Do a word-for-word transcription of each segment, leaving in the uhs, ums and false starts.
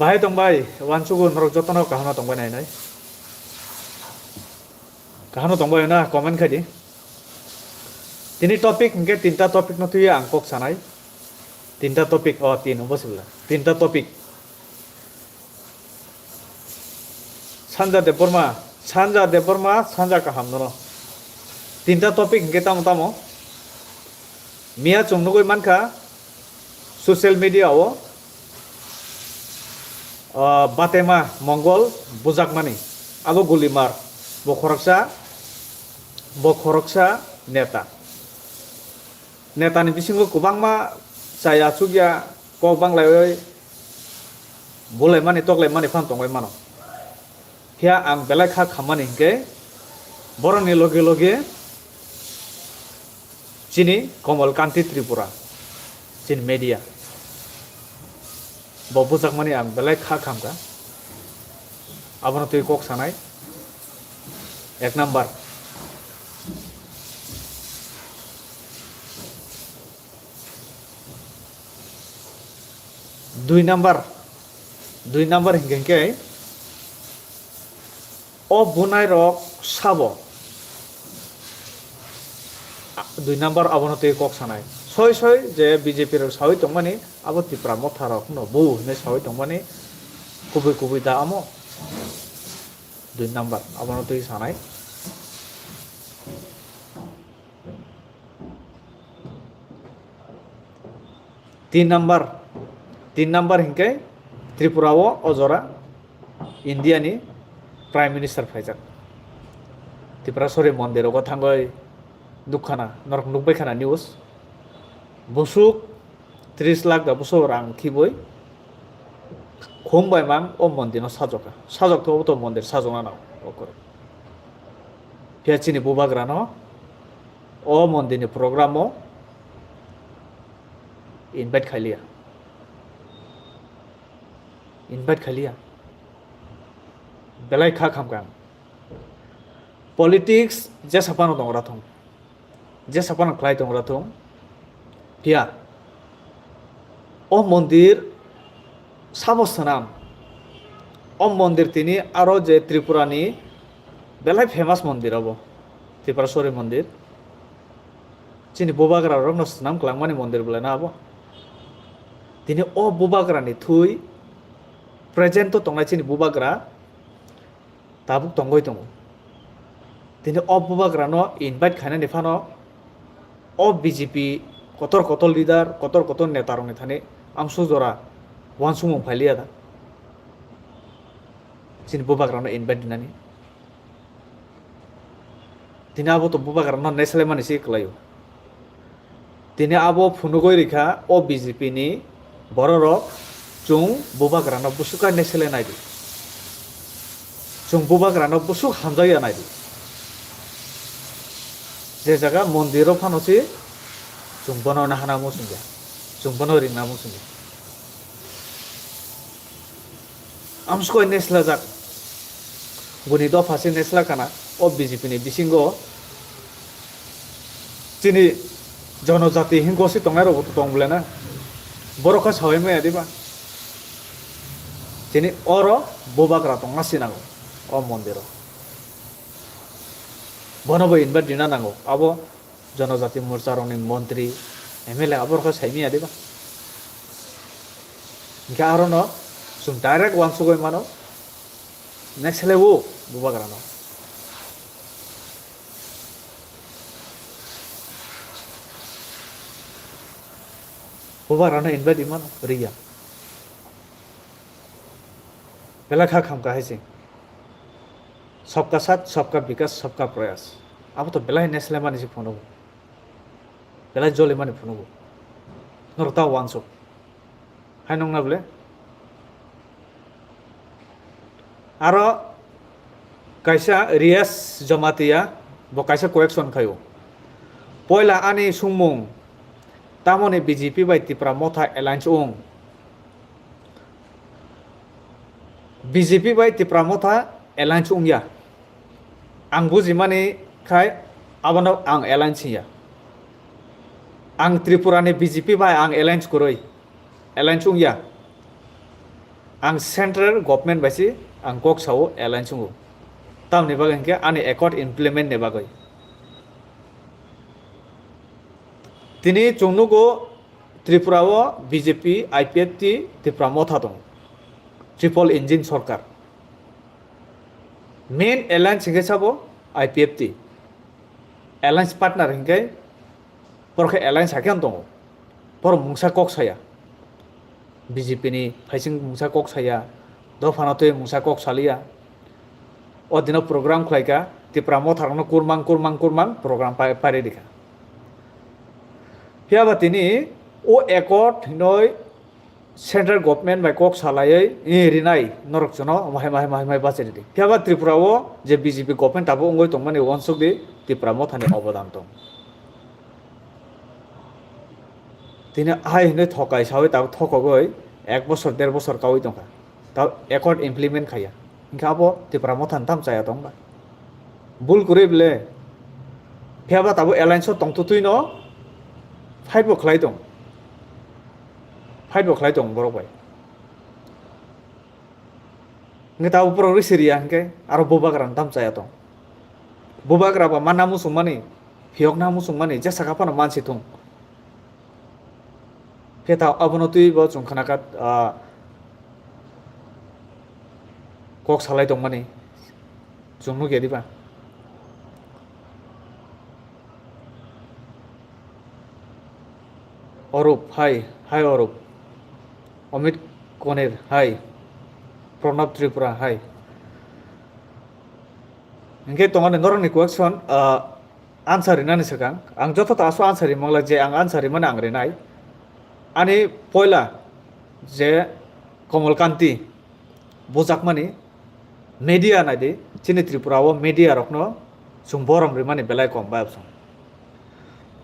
Bahai tongbai, wansugo norok jotono kaham no tongbai nai nai. Kaham no tongbai na comment khai di. Tini topic hingke tinta topic no twi ang kok sanai. Tinta topic, o tin, obo se bwla. Tinta topic. Sanja Debbarma, Sanja Debbarma, Sanja kaham nono. Tinta topic hingke tamo tamo. Miya chwng nugui mankha social media o, ah, Batema Mongol bujakmani. Abo Gulimar. Bo khoroksa, bo khoroksa neta. Netani bisingo kwbangma chaya chukya kok banglaiwi bulaimani toklaimani phan tongwi mano. Phiya ang belai kha khammani hinkhe borokni loge loge chini Komol Kanti Tripura, chini media. Bo bujakmani ang belai kha khamkha. Abono twi kok sanai. Ek number. Dui number. Dui number hinkhe hinkhe o bunai rok sabo. A-, dui number abono twi kok sanai. Soi soi je B J P rok sawi tongmani abo Tipra motha rok no bu hinwi sawi tongmani kubui kubui da amo. Dui number abono twi sanai. Tin number, tin number hinkhe Tripura o, o jora India ni Prime Minister phaijak. Tripura sori mondir rogo thangwi nukkhana, norok nukbai khana news. Busuk tris lakh da busuk rang khibui khum bai mang o mondir no sajokha. Sajok to, to mondir sajokna nang. Phiya chini bubagra no o mondir ni program o invite khailiya. Invite khailiya. Belai kha khamkha ang. Politics jesa phano tong rathung. Jesa phano khlai tong rathung. Phiya o mondir sabo swnam. O mondir tini aro je Tripura ni belai famous mondir obo. Tripura sori mondir. Chini bubagra rokno swnam kwlangmani mondir bwlai na abo. Tini o bubagra ni thwi present o tongnai chini bubagra tabuk tongwi tongo. Tini o bubagra no invite khainani phano o B J P kotor kotor leader, kotor kotor neta rokni thani amsuk jora uansukmung phailiya da. Chini bubagra no invite dinani. Tini abo to bubagra no neslai mani se kwlaio. Tini abo phunugwi rikha o B J P ni bororok, chwng bubagra no busuk kai neslai naidi. Chwng bubagra no busuk hamjakya naidi. Je jaga mondir o phano se chwng bono nahana muchungya. Chwng bono ringna muchungya. Amsukoi neslajak. Buni dopha se nesla kana o B J P ni bisingo chini jonojati hingko se tongnai rok bo tong bole na. Borok kha sawai maya diba. Chini oro bubagra tongna sinango o mondiro. Bono bo invite rina nango. Abo Jonojati Morcha rokni montri, M L A aborok khe saimaya diba? Hingkhe arono chwng direct uansugwi mano, next le o bubagrano. Bubagrano invite imano riya. Belai kha khamkha hai se. Sabka saath, sabka bikas, sabka prayas. Abo to belai neslemani se phunugo. Belai jolimani phunugo. Norok ta uansuk. Hai nung na bole? Aro kaisa Riyas Jamatia, bo kaisa question khaio. Poila ani sungmung, tamoni B J P bai Tipra Motha alliance wng? B J P bai Tipra Motha alliance wngya. Ang bujimani khai abono ang alliance hinya. Ang Tripura ni B J P bai ang alliance kwrwi. Alliance wngya. Ang central government bai se ang kok sao alliance wngo. Tamni bagwi hinkhe ani accord implement ni bagwi. Tini chwng nugo Tripura o B J P, I P F T, Tipra Motha tongo. Triple engine sorkar. Main alliance hinkhe sabo I P F T. Alliance partner hinkhe borok khe alliance hakhe tongo. Borok mungsa kok saya. B J P ni phaising mungsa kok saya. Dophano twi mungsa kok saliya. O dino program khlaika, Tipra Motha rokno kurmang, kurmang, kurmang program pai-, pairi rikha. Phiya ba tini o accord hinoi central government bai kok salaiwi, eh, rinai norok chwngno mahai, mahai, mahai, mahai bachai ridi. Phiya ba Tripura o je B J P government tabuk wngwi tongmani uansuk di Tipra Motha ni obodan tong. Tini ahai hinoi thokai sawi tabuk thokogwi ek bosor, der bosor kawi tongkha. Tabuk accord implement khaiya. Hinkhe abo Tipra Motha ni tam chaya tong ba. Bul kwrwi bwle. Phiya ba tabuk alliance o tongtwtwi no fight bo khlai tong. Fight bo khlai tong borok bai. Hinkhe tabuk borok rwi siriya hinkhe aro bubagra ni tam chaya tong. Bubagra ba manna muchungmani, phiyokna muchungmani, jesa kha phano mansi thung. Khe ta abono twi bo chwng khna kha, ah, kok salai tongmani. Chwng nukya diba? Orup, hai, hai Orup. Amit Konir, hai. Pranab Tripura, hai. Hinkhe tongmani norokni question, ah, answer rinani swkang. Ang joto ta aswk answer rimangla je ang answer rimani ang rinai. Ani poila je Komal Kanti bujakmani media naidi, chini Tripura o media rokno chwng borom rimani belai kom bai absong.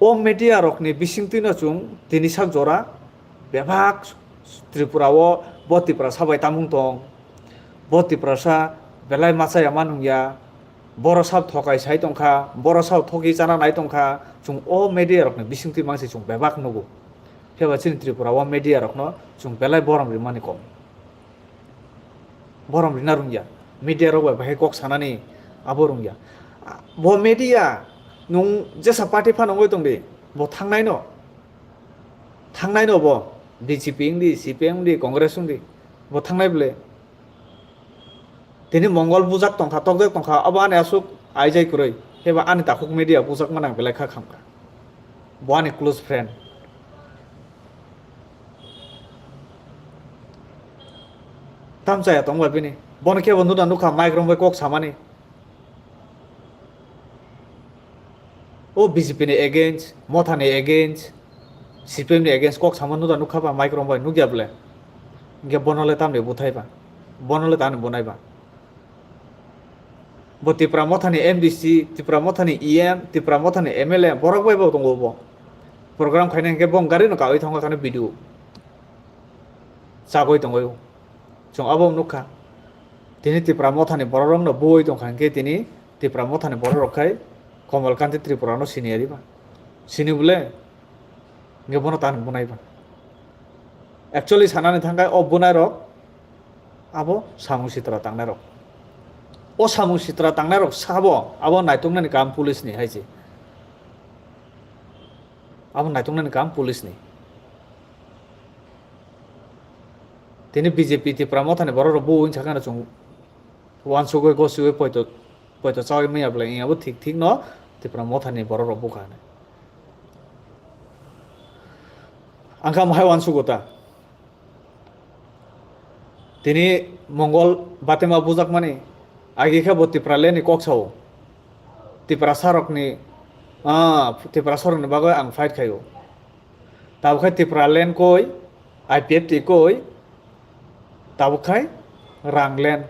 O media rokni bisingtwi no chwng tini sak jora bebak Tripura o bo Tiprasa bai tamung tong, bo Tiprasa belai machaya ma nungya, boro sab thokai sai tongkha, boro sab thoki chana nai tongkha, chwng o media rokni bisingtwi mangsi chwng bebak nugo. Phiya ba chini Tripura o media rokno chwng belai borom rimani kom. Borom rina rungya. Media rok bai bahai kok sanani abo rungya. Bo media nung jesa party phano wngwi tongdi, bo thangnai no, thangnai no bo B J P wngdi, C P M wngdi, Congress wngdi, bo thangnai bwle. Tini Mongol bujak tongkha, tokjak tongkha, abo ani aswk aijai kwrwi, heba ani takhuk media bujak manang belai kha khamkha. Bo ani close friend. Tam chaya tongba bini. Bono kebo nuna nukha mic rombai kok samani. O B J P ni against, Motha ni against, C P M ni against kok sama nuna nukha ba mic rombai nukya bwle. Hinkhe bono le tamni buthai ba. Bono le tamni bunai ba. Bo Tipra Mothani M D C, Tipra Mothani E M, Tipra Mothani M L A, borok bai bo tongo bo. Program khaina hinkhe bo gari no kawi thangkha khani video. Chagwi tongwi. Chwng abo nukha. Tini Tipra Mothani borok rok no bui tongkha hinkhe tini Tipra Mothani borok rok khai Komal Kanti Tripura no sini ari ba. Sini bole. Hinkhe bono tani bunai ba. Actually sanani thangkha o bunai rok abo samung sitra tangnai rok. O samung sitra tangnai rok sabo abo naituknani kam police ni hai se. Abo naituknani kam police ni. Tini B J P Tipra Mothani borok rok bo wngsa kheno chwng wansugwi gosiwi poito, poito chawi manya bwlai wngya bo thik thik no Tipra Mothani borok rok bukha hinwi. Ang kha mohai wansugo ta. Tini Mongol batema bujakmani agi khe bo Tipraland ni kok sao. Tiprasa rokni, ah, Tiprasa rokni bagwi ang fight khaio. Tabuk khe Tipraland koi, I P F T koi, tabuk khai Rangland.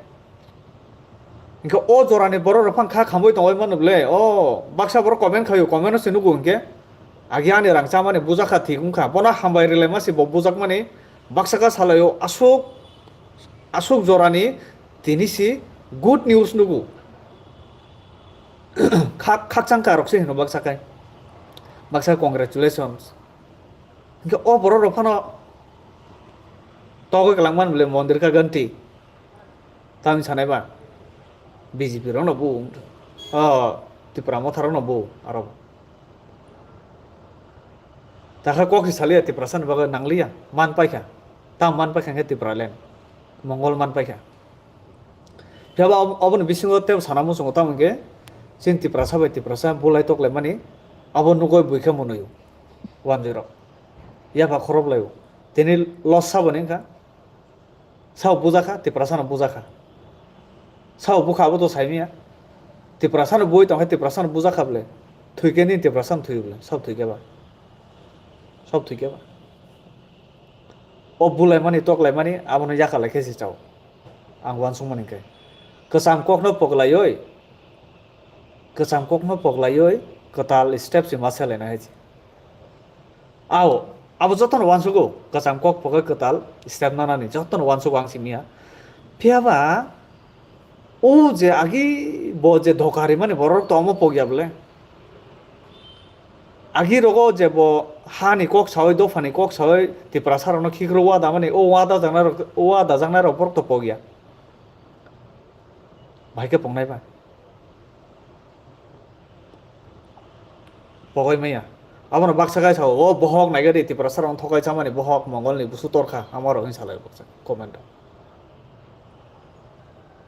Hinkhe o jorani borok rok phang kha khamwi tongwi mano bwle. O baksa borok comment khaio, comment o se nugo hinkhe. Agi ani rang chamani bujakha thik wngkha. Bono hambai rwlaima se bo bujakmani baksa kha salaio aswk, aswk jorani tini si good news nugo. Khak, khakchang karok se hino baksa khai. Baksa congratulations. Hinkhe o borok rok phano Togwi kwlangmani bole mondir ka ganti. Tamni sanai ba? B J P rokno bu. O, Tipra Motha rokno bu aro. Takha kok si saliya Tiprasani bagwi nangliya. Man paikha. Tam man paikha khe Tipraland. Mongol man paikha. Phiya ba ob-, oboni bisingo tei sana muchungo tamo hwnkhe chini Tiprasa bai Tiprasa bulai toklaimani abo nugwi buikhe mwnwi o. Wanjwi rok. Yapha khoroplai o. Tini loss sabo ni wngkha. Sao bujakha, Tiprasano bujakha. Sao bukha abo to saimanya. Tiprasano bui tongkhe Tiprasano bujakha bole. Thwikhe nini Tiprasano thwi bole. Sao thwikhe ba. Sao thwikhe ba. O bulaimani toklaimani abono yakalaikhe se chao. Ang uansukmani khe. Kwcham kokno poklaioi. Kwcham kokno poklaioi kwtal step se ma selaina hai se. Ao, abo jotono uansugo, kwcham kok pogwi kwtal step nanani, jotono uansugo ang simiya. Phiya ba, o je agi bo je dhoka rimani borok to omo pogya bole. Agi rogo je bo hani kok sawi, dophani kok sawi, Tiprasa rokno khikro wada mani, o wada jakna rok, o wada jakna rok borok to pogya. Bahai khe pongnai ba. Pogoi maya. Abono baksa kaisa o bohok naigadi Tiprasa rok thokai chamani bohok Mongol ni busu torkha amaro hin salai baksa comment o.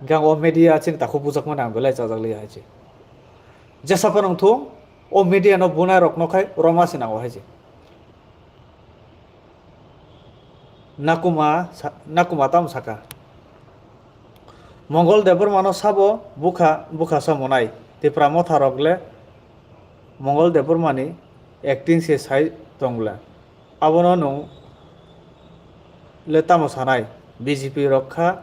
Gang o media chini takhuk bujakmani ang belai chajak liya hai se. Jesa phano wngthung o media no bunai rok no khai roma se nango hai se. Nakuma sa-, nakuma tamo saka. Mongol Debbarmano sabo bukha, bukha sa monai. Tipra motha rok le Mongol Debbarmani acting se sai tong le. Abono nwng le tamo sanai? B J P rok kha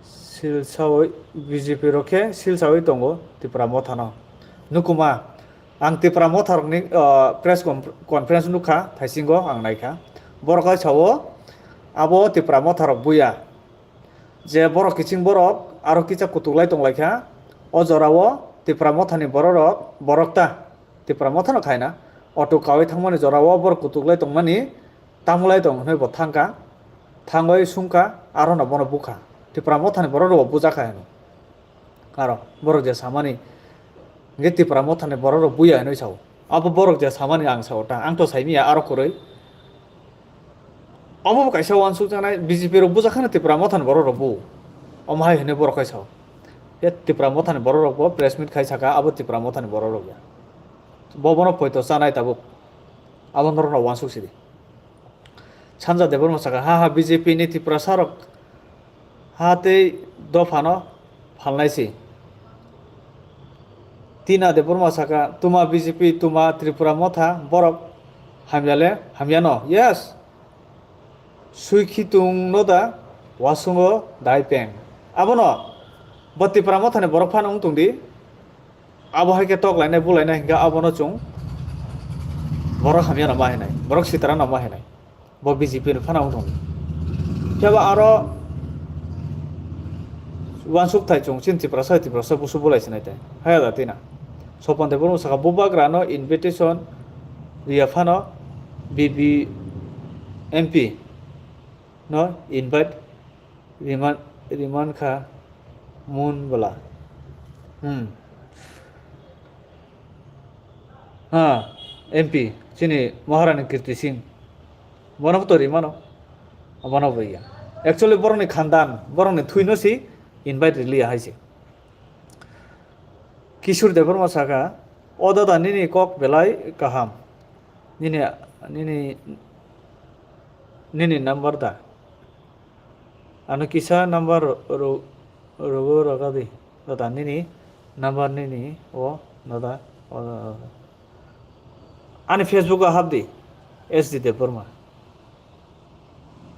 silsawi, B J P rok khe silsawi tongo Tipra mothano. Nukuma, ang Tipra motha rokni, ah, press con-, conference nukha, thaisingo ang naikha. Borok hai sao, abo Tipra motha rok buya. Je borok kiching borok aro kisa kutuk lai tong lai kha. O jora o Tipra mothani borok rok, borok ta Tipra mothano khaina. Auto kawi thangmani jora o borok kutuk lai tongmani, tamulai tong hinwi bo thangkha, thangwi sungkha, aro no bono bukha. Tipra mothani borok rok bo bujakha hino. Aro borok je samani, hingke Tipra mothani borok rok buya hinwi sao. Abo borok je samani ang sao ta, ang to saimiya aro kwrwi. Omo bo kaisa uansukjaknai B J P rok bujakhano Tipra mothani borok rok bu. Omo hai hinwi borok kai sao. Ya Tipra mothani borok rok bo press meet khai saka abo Tipra mothani borok rok ya. Bo bono poito chanai tabuk. Abo norok no uansuk sidi. Sanja Debbarma saka, ha ha B J P ni Tiprasa rok ha tei dophano phalnai si. Tina Debbarma saka, tuma B J P, tuma Tripura motha, borok hamya le hamya no. Yes. Sui khitung no da, wasungo dai peng. Abono bo Tipra mothani borok phano wng tong di. Abo hai khe tok lainai, bu lainai hingke abono chwng borok hamya no ma hinai, borok sitra no ma hinai. Bo B J P ni phano wng tong. Phiya ba aro uansuk thai chwng chini Tiprasa, Tiprasa busu bulai sinai te. Haya da tina. Sopon Debbarma saka bubagra no invitation riya phano B B M P no invite riman, riman kha mun bwla. Hmm. Ha, M P, chini Maharani Kirti Singh. Bono to rimano. Bono bo ya. Actually, borokni khandan, borokni thwino si invite riliya hai se. Kishore Debbarma saka, "O dada, nini kok belai kaham. Nini, nini, nini number da?" Ano kisa number ro-, ro-, rogo rogadi. Dada nini number nini o dada, o dada. Ani Facebook o hapdi, S D Debbarma.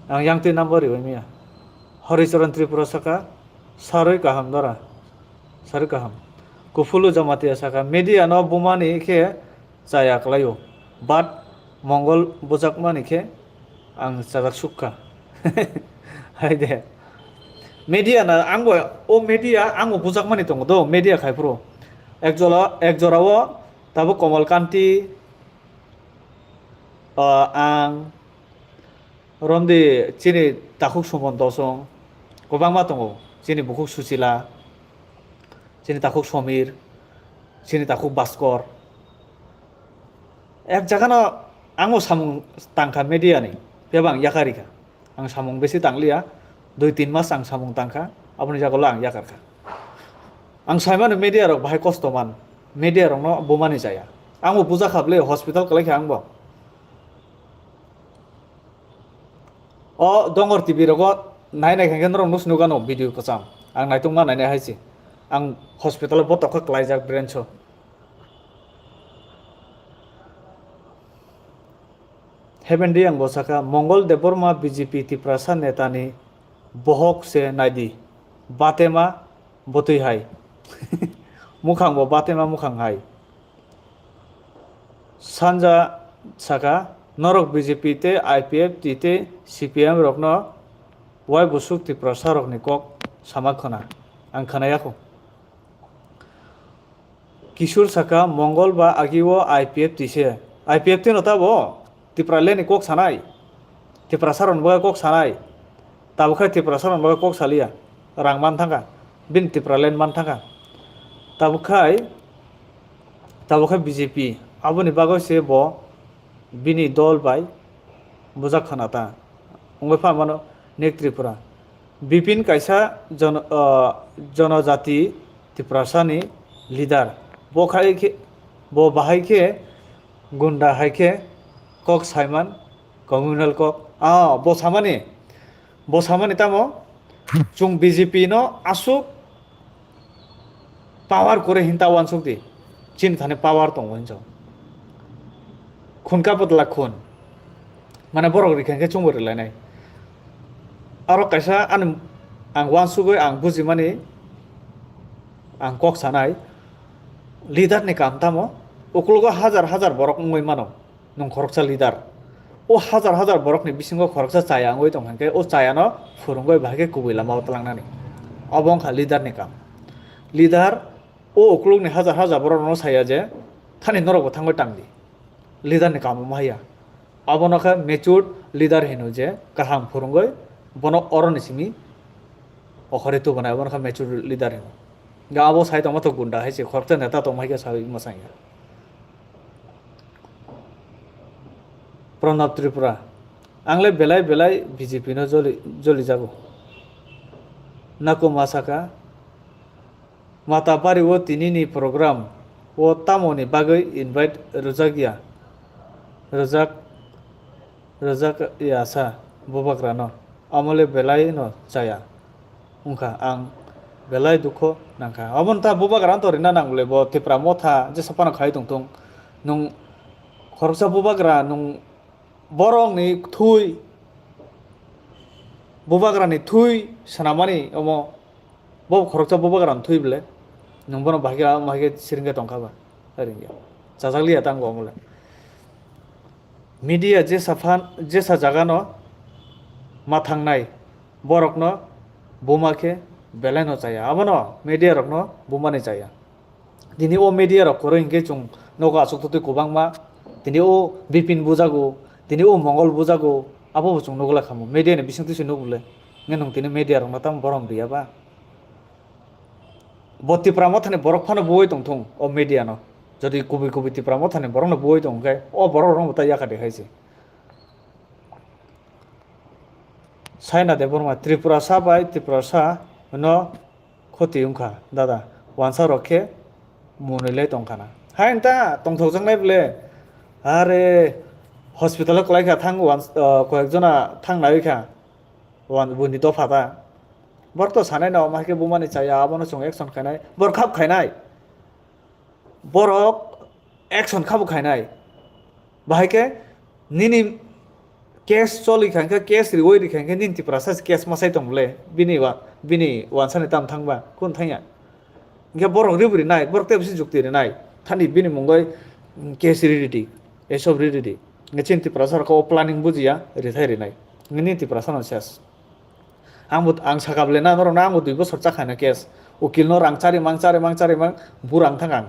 Ang yang twi number ribai maya. Horicharan Tripura saka, sarwi kaham dora. Sarwi kaham. Kufulu Jamatia saka, media no bumani khe chaya kwlaio, but Mongol bujakmani khe ang chajak sukha. Hai de. Media na ang bo, o media ang bo bujakmani tongo do, media khai phuru. Ek jora, ek jora o tabuk Komal Kanti, ah, ang, Romdi chini takhuk Suman Dosong, kwbangma tongo, chini bukhuk Suchila, chini takhuk Somir, chini takhuk Baskor. Ek jagano ang bo samung tangkha media ni, phiya bo ang yakarikha. Ang samung besi tangliya, dui tin mas ang samung tangkha, aboni jagalo ang yakarkha. Ang saimano media rok bahai kosto man, media rokno bumani chaya. Ang bo bujakha bwle, hospital kwlaikha ang bo. O Dongor T V rogo nai nai khe norok nus nugano video kwcham. Ang naitok ma nai nai hai se. Ang hospital o botok khe kwlaijak branch o. Heaven Reang bo sakha, Mongol Debbarma B J P Tiprasa netani bohok se naidi. Batema bwtwi hai. Mukhang bo batema mukhang hai. Sanja sakha, norok B J P tei I P F T tei C P M rokno wai busuk Tiprasa rokni kok sama khwna, ang khwnaya kho. Kishore sakha, Mongol ba agio I P F T se. I P F T no tabo Tipraland ni kok sanai. Tiprasa rokni bagwi kok sanai. Tabuk khai Tiprasa rokni bagwi kok saliya. Rang man thangkha. Bini Tipraland man thangkha. Tabuk khai, tabuk khai B J P. Aboni bagwi se bo bini dol bai bujak khwna ta. Wngwi pha mano Nek Tripura. Bipin kaisa jon-, ah, jonojati Tiprasa ni leader. Bo khai khe, bo bahai khe gunda hai khe kok saiman communal kok. Ah, bo samani, bo samani tamo chwng B J P no aswk power kore hinta wansuk di. Chini thani power tongo hinjo. Khun ka bwdla khun. Mane borok rikha khe chumbo rilainai. Aro kaisa ani ang wansugwi ang bujimani ang kok sanai. Leader ni kam tamo? Uklogo hajar hajar borok wngwi mano. Nwng khoroksa leader. O hajar hajar borokni bisingo khoroksa chaya wngwi tong khe, o chayano phwrwngwi bahai khe kubui lamao tlangnani. Obo wngkha leader ni kam. Leader o uklukni hajar hajar borokno saya je, "Thani norokbo thangwi tangdi." Leader ni kam omo haiya. Abono khe matured leader hino je, kaham phwrwngwi bono oroni simi okhorwi tubunai, abono khe matured leader hino. Ga abo sai tongma to gunda hai se, khoroksa neta tongma hai khe sawi mwsang ya. Pranab Tripura, ang le belai belai B J P no joli, joli jago. Nako ma saka, Matapari o tini ni program o tamo ni bagwi invite rwjak ya? Rwjak, rwjak ya sa bubagra no. Amo le belai no chaya. Wngkha, ang belai dukho nangkha. Obo wngkha bubagra to rina nang le, bo Tipra Motha jesa phano khai tongthung. Nwng khoroksa bubagra, nwng borokni thui, bubagrani thui swnamani omo, bo khoroksa bubagrani thui bwle. Nwng bono bahai khe, bahai khe siring khe tongkha ba? Ringya. Chajak liya tang bo omo le. Media jesa phan, jesa jaga no ma thangnai. Borokno buma khe belai no chaya. Abono media rokno bumani chaya. Tini o media rok kwrwi hinkhe chwng nogo achuk totwi kwbangma. Tini o Bipin bujago, tini o Mongol bujago, abo bo chwng nugulai khamu. Media ni bisingtwi se nugule. Nge nwng tini media rokno tamo borom riya ba? Bo Tipra Mothani borok phano buwi tongthung o media no. Jodi kubui kubui Tipra Mothani borokno buwi tong khe, o borok rokno bo ta yakha de hai se. Saina Debbarma, Tripurasa bai Tripurasa no khoti wngkha, dada. Wansa rok khe mwnwi le tongkha na. Hai wngta tongthokjaknai bwle. Are hospital o kwlai kha thang wans-, ah, koyek jona thang nai kha. Wan-, buini dopha ta. Borok to sanai na, omo hai khe bumani chaya, abono chwng action khainai. Borok khap khainai. Borok action kha bo khainai. Bahai khe nini case choli kha khe, case riwi ri kha khe, nini Tiprasa se case masai tong bwle, bini wa-, bini wansani tam thangba, kun thangya. Hinkhe borok ribu rinai, borok tei bisi jukti rinai. Thani bini mungoi, mm, case ri ridi, esob ri ridi. Hinkhe chini Tiprasa rok o planning bujiya, rithai rinai. Nini Tiprasa no ses. Ang bo, ang saka bwle na norok no, ang bo dui bosor chakha na case. Ukil no rang chari mang, chari mang, chari mang, bu rang thang ang.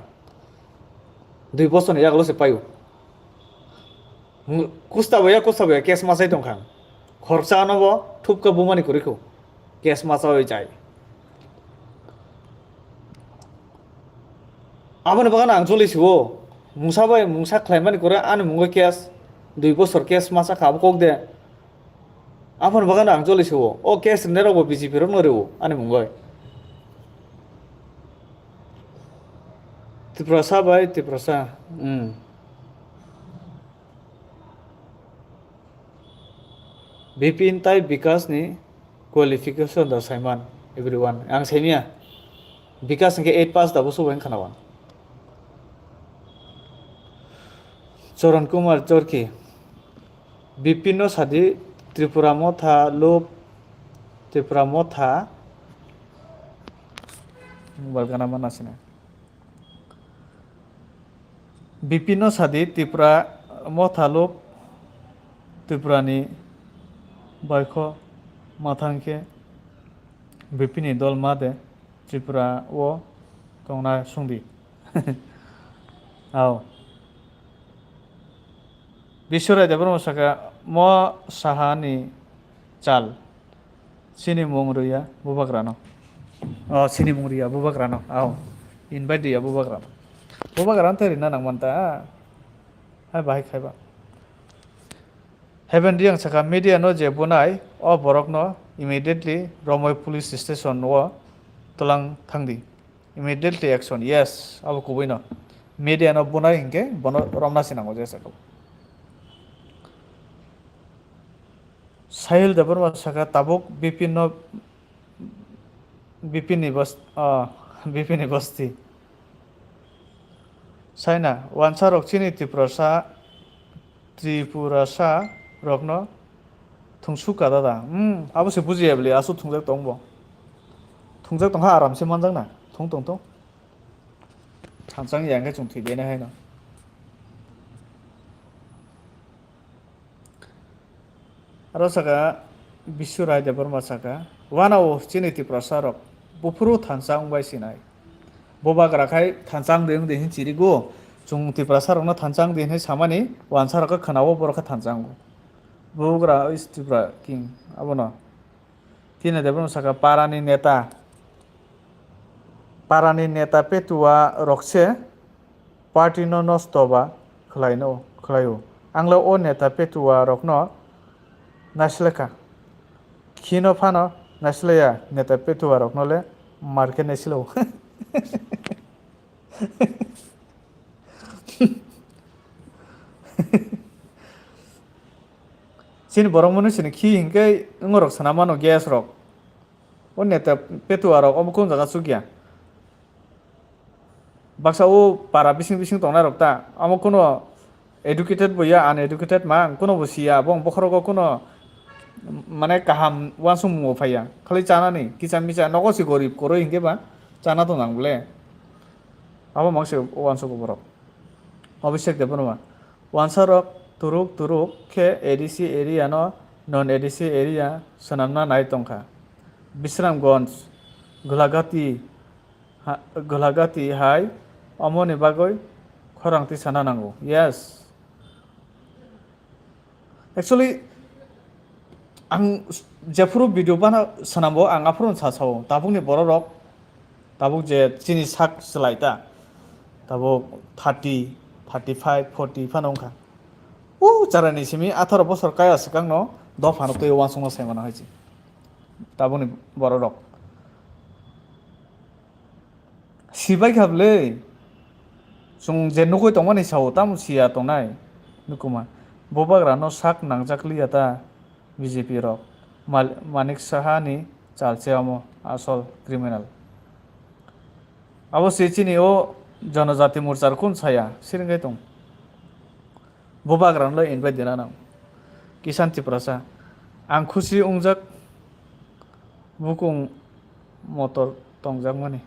Dui bosor ni yagulo se paio. Kusta boya, kusta boya case masai tong kha. Khoroksa no bo thupkha bumani kwrwi kho. Case machawi chai. Aboni bagwi ang choli sio. Mungsa bai mungsa khlaimani kwrwi ani mungwi case, dui bosor case macha kha abo kok de. Aboni bagwi ang choli sio. O case rwnairok bo B J P rokno rwo ani mungwi. Tiprasa bai Tiprasa. Hmm. Bipin tai Bikash ni qualification da saiman everyone. Ang saimia. Bikash hwnkhe eight pass da bo subai khana wan. Charan Kumar Chorki. Bipin no sadi Tripura Motha Lub Tripura Motha. Mobile gana mana sina. Bipin no sadi Tripura Motha Lub Tripura ni baikho mathang khe Bipin ni dol ma de Tripura o tongna sungdi. Ao. Biswarai Debbarma saka mo saha ni chal. Chini mung rwya bubagrano. Oh, chini mung rwya bubagrano. Ao. Invite rwya bubagrano. Bubagrano tei rina nang manta. Hai bahai khaiba. Heaven Riang saka media no je bunai o borok no immediately Romoi police station o tlang thangdi. Immediately action. Yes, abo kubui no. Media no bunai hinkhe bono romna sinango je saka. Sahil Debbarma saka tabuk Bipin no Bipin ni bas-, ah, Bipin ni basti. Saina, wansa rok chini Tiprasa, Tripurasa rokno thungsuk ka dada. Hmm, abo se bujiya bli, asu thungjak tong bo. Thungjak tong ha aram se manjak na. Thung tong tong. Thansang ya hwnkhe chwng thwi bene haino. Aro saka Biswarai Debbarma saka, wanao chini Tiprasa rok buphuru thansa wngbai sinai. Bubagra khai thansa wngdi wngdi hin chirigo, chwng Tiprasa rokno thansa wngdi hinwi samani wansa rok khe khwnao borok khe thansa wngo. Bubagra is Tripura king abono. Tini Debbarma saka parani neta, parani neta petua rok se party no nosto ba khlaino, khlaio. Ang le o neta petua rokno naisleka. Khino phano naislaya neta petua rokno le mar khe naislo. Chini borok mwnwi sini khi hinkhe wngorok sana mano gas rok. O neta petua rok omo kung jaga chukya. Baksa o para bising bising tongnai rok ta. Omo kuno educated bo ya, uneducated ma, kuno bo siya, bo bokhorogo kuno mane kaham uansukmung bo phaiya. Khali chanani, kicha micha, nogo se gorib koroi hinkhe ba chana tong nang bole. Abo mangse uansukgo borok. Abhishek Debbarma. Wansa rok turuk turuk khe A D C area no non A D C area swnamna nai tongkha. Bisramganj, Gulagati, ha-, Gulagati hai omoni bagwi khorang tisana nango. Yes. Actually, ang s-, jephuru video bana swnambo, ang aphuru sa sao, tabukni borok rok, tabuk je chini sak chwlai ta, tabuk thirty, thirty five, forty phano wngkha. O charani simi atharo bosor kaya swkangno dophano twi uansukma sai mano hai se. Tabukni borok rok. Sibai kha bwle. Chwng je nugwi tongmani sao, tamo siya tongnai. Nukuma. Bubagrano sak nangjak liya ta B J P rok. Mal-, Manik Saha ni chalche omo asol criminal. Abo se chini o Janajati Morchar kun saya, siringkai tong. Bubagrano le invite dina nang. Kisan Tiprasa. Ang khusi wngjak bukung motor tongjakmani.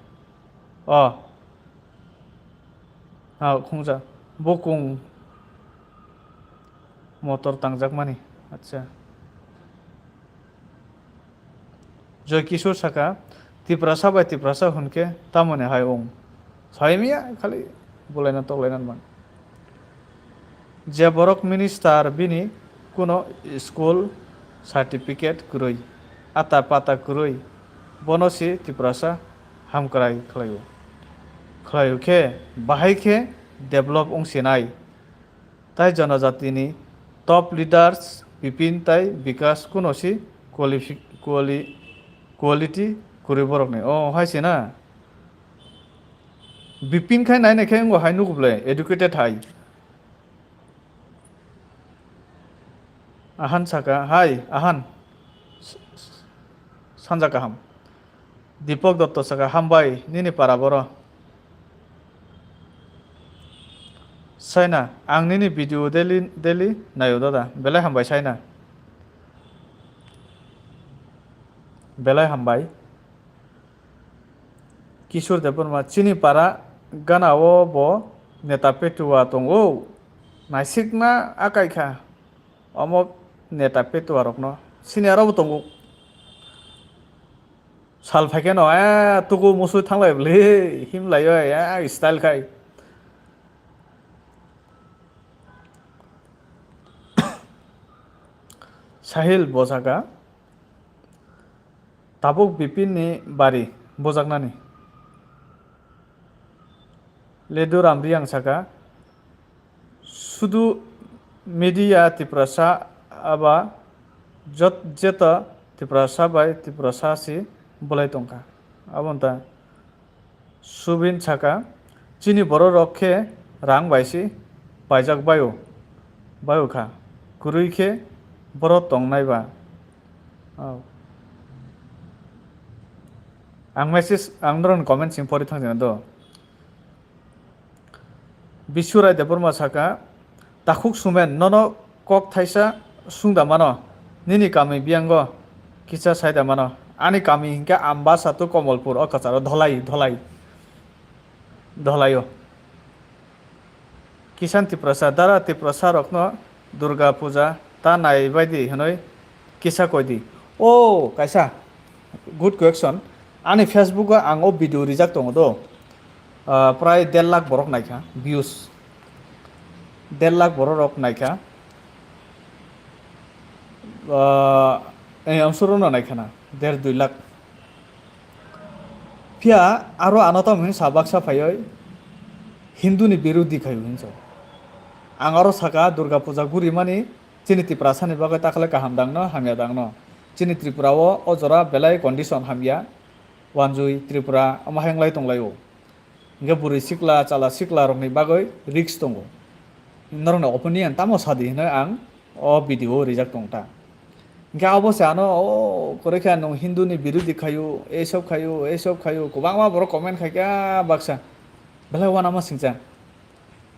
O. Ha, khungja. Bukung motor tangjakmani. Acha. Joy Kishore saka, Tiprasa bai Tiprasa hwnkhe tamoni hai wng. Saimya khali bulaina toklaina man. Je borok minister bini kuno school certificate kwrwi, ata pata kwrwi, bono si Tiprasa hamkrai khlaio. Khlaio khe, bahai khe develop wng sinai. Tai jonojatini top leaders Bipin tai Bikas kuno si qualifi-, quali-, quality kwrwi borokni. O hai se na. Bipin khai nai nai khe wngbo hai nugo ble, educated hai. Ahan saka, hai, Ahan. S-, s-, sanja kaham. Deepak Dotto saka, hambai, nini para boro. Saina, ang nini video daily, daily naio dada. Belai hambai, Saina. Belai hambai. Kishore Debbarma, chini para gana o bo neta petua tongo. Naisikna akai kha. Omo neta petua rokno. Sini aro bo tongo. Sal phaikhe no, eh, tuku musui thanglai bwlwi, himlai o, eh, style khai. Sahil bo saka, tabuk Bipin ni bari bujaknani. Ledu Ramriang saka, sudu media Tiprasa aba jot-, jeta Tiprasa bai Tiprasa si bolai tongkha. Abonta Subin saka, chini borok rok khe rang bai si paijak baio, baio kha. Kwrwi khe borok tongnai ba. Oh. Ang message, ang norokni comment sing pori thang jana do. Bisurai Debbarma saka, takhuk Sumen, nono kok thaisa sungda mano, nini kami biyango kisa saida mano. Ani kami hinkhe Ambasa to Komolpur, o kwcharo Dholai, Dholai, Dholai o. Kisan Tiprasa, dara Tiprasa rokno Durga Puja ta nai bai di hwnwi kisa koi di. O kaisa good question. Ani Facebook o ang o video rijak tongo do. Ah, prai der lakh borok naikha views. Der lakh borok rok naikha. Ah, eh, amsoro no naikha na. Der dui lakh. Phiya aro ano tamo hwnwi sa baksa phaiwi Hindu ni birudi khaio hinwi sa. Ang aro saka Durga Puja gurimani chini Tiprasa ni bagwi takhle kaham dangno hamya dangno. Chini Tripura o o jora belai condition hamya. Wanjui Tripura omo hai wng lai tong lai o. Hingke bwrwi sikla, chwla sikla rokni bagwi risk tongo. Norokni opinion tamo sadi hinwi ang o video o rijak tong ta. Hingke abo se ano, "O, kwrwi khe nwng Hindu ni birudi khayu, ei sob khayu, ei sob khayu," kwbangma borok comment khai kha baksa. Belai uanama singcha.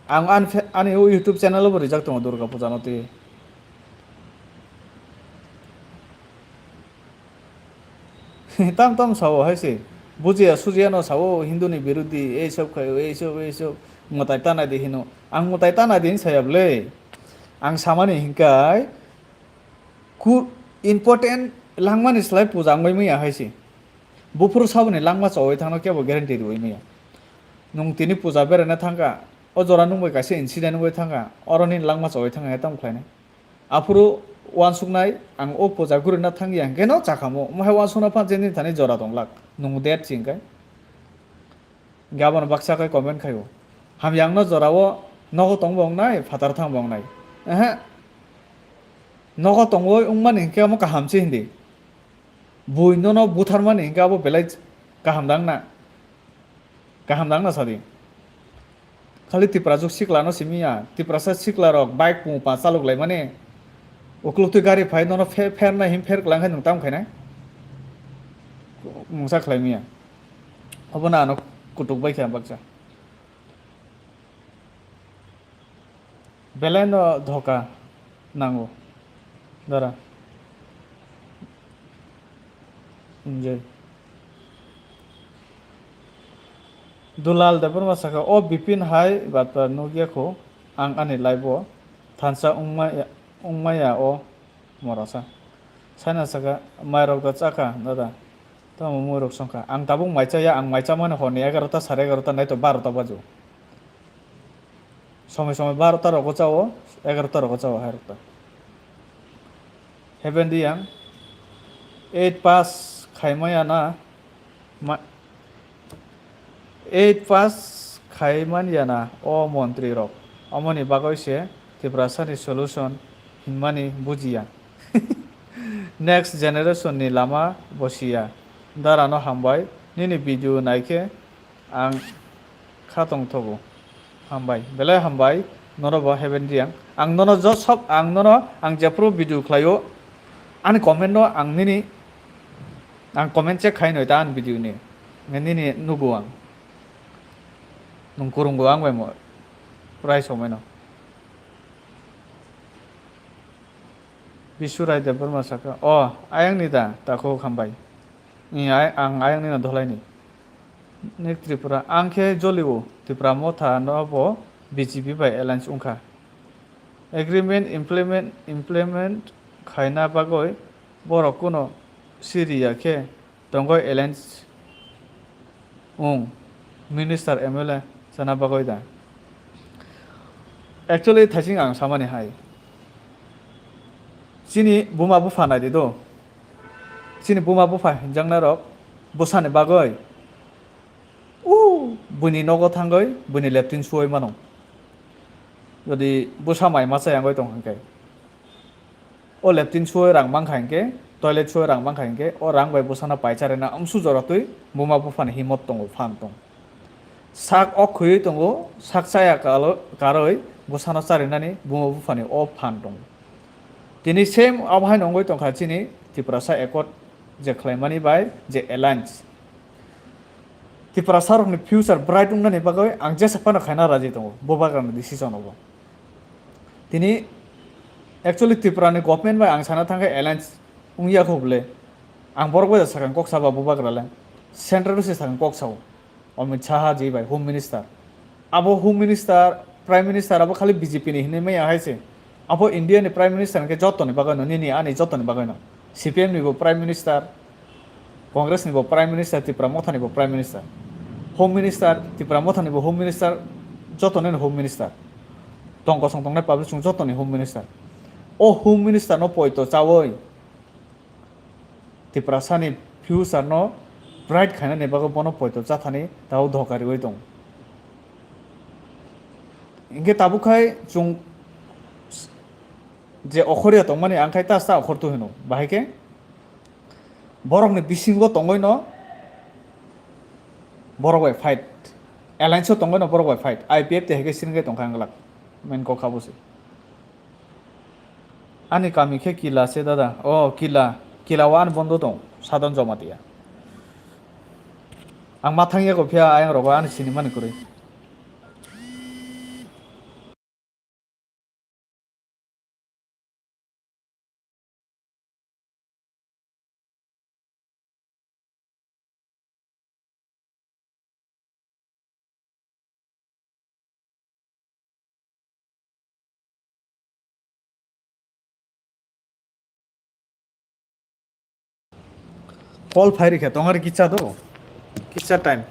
Ang ani fe-, ani o YouTube channel o bo rijak tongo Durga Puja no twi. Tam tam sao hai se. Bujiya sujiya no sao Hindu ni birudi, ei sob khayo, ei sob, ei sob. Mwtai ta nai di hino. Ang mwtai ta nai di hin saya bwle. Ang samani hinkai ku important langmani slai puja wngwi manya hai se. Buphuru saboni langma chowai thangno kebo guarantee riwi manya. Nwng tini puja berana thangkha, o jora nwng bai kaisa incident wngwi thangkha, oro nini langma chowai thangkha, tamo khlainai? Aphuru uansuknai, ang o puja gurina thangya hwnkhe no chakhamo, omo hai uansukna phan je nini thani jora tong lak, nwng date si hwnkhe. Hwnkhe abono baksa khe comment khaio, hamya wngno jorao nogo tongbo wngnai, phatar thangbo wngnai. Ehe, nogo tongwi wngmani hwnkhe omo kaham se hindi. Bui nono butharmani hwnkhe abo belai kaham dang na? Kaham dang na sadi? Khali Tiprajwk siklano simi ya, Tiprasa siklarok bike pung pa chalok laimani, ukluk twi gari phai nono pher, pher nai hin pher kwlang khe nwng tam khainai? Mungsa khlai manya. Obono ano kutuk bai khe baksa. Belai no dhoka nango. Dara. Enjoy. Dulal Debbarma saka, "O Bipin hai batpar nukya kho, ang ani live o thansa wngmaya, wngmaya o." Morasa. Saina saka, "Mairok da chakha, dada? Tamo muirok songkha. Ang tabuk mai chaya, ang mai chamani horni egarota, sare egarota, naito barota bajo. Somoi somoi barota rogo chao, egarota rogo chao, hairok ta." Heaven Reang, eight pass khaimaya na, ma-, eight pass khaimanya na o montri rok. Omoni bagwi se Tiprasani solution hinmani bujiya. Next generation ni lama bosiya. Dara no hambai, nini video naikhe ang kha tongthogo. Hambai, belai hambai, nono bo Heaven Reang. Ang nono jo sob, ang nono, ang jephru video khlaio, ani comment no ang nini, ang comment check khai noi ta ani video ni. Nge nini nugo ang. Nung kurungo ang bai mo, rai somai no. Bisu Rai Debbarma saka, "O, ayang ni da, takhuk hambai." Ni ay-, ang ayang ni no dholai ni. Nik Tripura, ang khe jolio Tipra Motha no bo B J P bai alliance wngkha. Agreement implement, implement khaina bagwi borok kuno siriya khe tongwi alliance wng, minister M L A chana bagwi da. Actually thaising ang samani hai. Chini buma bupha nai di do. Chini buma bupha hinjaknai rok bwsani bagwi, o, buini nogo thangwi buini leptin suwi mano. Jodi bwsa mai masa yangwi tong hwnkhe, o leptin suwi rang mankha hinkhe, toilet suwi rang mankha hinkhe, o rang bai bwsano paicharina amsu jora twi buma buphani himot tongo, phan tong. Sak ok khwiwi tongo, sak chaya kalo-, karwi bwsano charinani buma buphani o phan tongo. Tini same abo haino wngwi tongkha chini Tiprasa Accord je khlaimani bai je alliance. Tiprasa rokni future bright wngnani bagwi ang jesa phano khaina raji tongo, bubagrani decision obo. Tini actually Tripura ni government bai ang sana thangkhe alliance wngya kho bwle. Ang borok bai sakang kok saba bubagra le. Central se sakang kok sao. Amit Shah ji bai Home Minister. Abo Home Minister, Prime Minister abo khali B J P ni hinwi maya hai se. Abo India ni Prime Minister hwnkhe jotoni bagwi no, nini ani jotoni bagwi no. C P M ni bo Prime Minister, Congress ni bo Prime Minister, Tipra Motha ni bo Prime Minister. Home Minister, Tipra Motha ni bo Home Minister, jotoni no Home Minister. Tong kosong tongnai public chwng jotoni Home Minister. O Home Minister no poito chawi Tiprasani future no bright khainani bagwi bono poito chathani tao doka riwi tongo. Hinkhe tabuk khai chwng je okhorya tongmani ang khai ta ta okhortwi hino. Bahai khe borokni bisingo tongwi no borok bai fight. Alliance o tongwi no borok bai fight. I P F T hai khe siring khe tongkha ang glak. Main kok kha bo se. Ani kami khe Kila se dada. O Kila, Kila o ani bondo tong, Sadon Jamatia. Ang ma thang yago phiya ayang rogo ani sinimani kwrwi. Call phai rikha tong ari kicha do. Kicha time.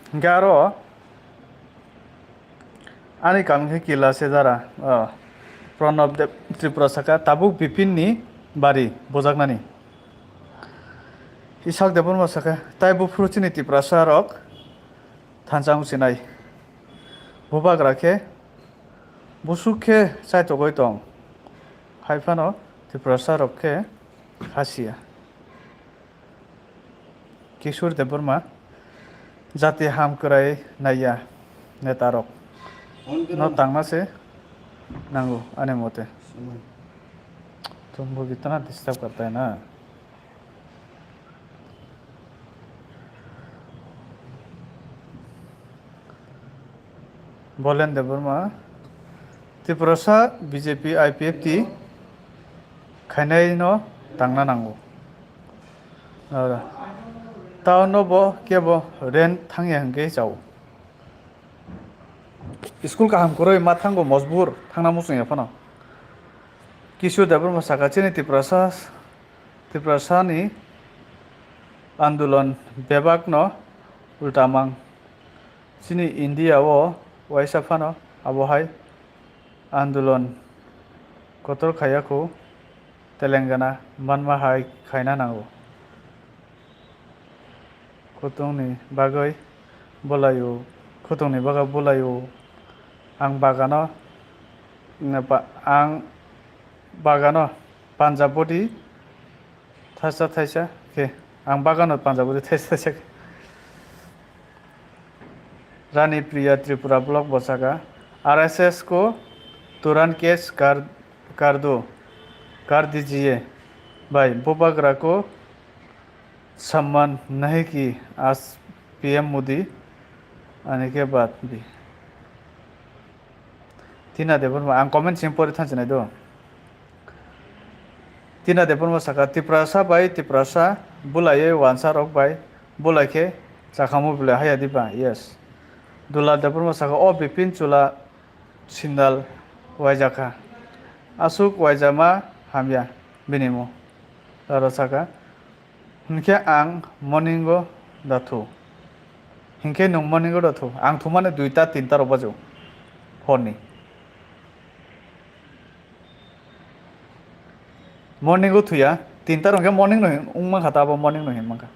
Hingke aro ani kami khe Kila Sejara, o, Pranab Deb Tripura saka tabuk Bipin ni bari bojaknani. Isak Debbarma saka tai buphuru chini Tiprasa rok thansa wngsinai. Bubagra khe busuk khe chaitogoi tong. Hai phano Tiprasa rok khe khasiya. Kishore Debbarma, jati ham kwrai naiya neta rok no tangna se Nango, ani mote. तुमको कितना डिस्टर्ब करता है ना? Bolen Debbarma, Tiprasa B J P I P F T khainaino tangna nango. Ora. Town no bo kebo rent thangya hwnkhe chao. School kaham kwrwi ma thango mojbur thangna muchungya phano. Kisu Debbarma saka chini Tiprasa, Tiprasani andolon bebakno ulta mang. Chini India o waisa phano abo hai andolon kotor khaiya khu Telangana manma hai khaina nango. Khutungni bagwi bwlaio, khutungni bagwi bwlaio. Ang bagano, ang bagano Punjab body thaisa thaisa khe, ang bagano Punjab body thaisa thaisa khe. Rani Priya Tripura block bo saka, R S S ko turan case kar, kar do, kar dijiye. Bhai, bubagra ko samman nahi ki aaj P M Modi aane ke baad bhi. Tina Debbarma, ang comment simi pori thansinai do. Tina Debbarma saka, Tiprasa bai Tiprasa bulaiwi wansa rok bai bulai khe chakhamu bulai haya diba? Yes. Dula Debbarma saka, o Bipin chula sindal waijakha. Aswk waijama hamya bini mo. Aro saka, hinkhe ang morning o da thu. Hinkhe nwng morning o da thu. Ang thumani duita tinta rok bajo horni. Morning o thuya, tinta rok khe morning no hin-, wng mankha ta, abo morning no hin mankha.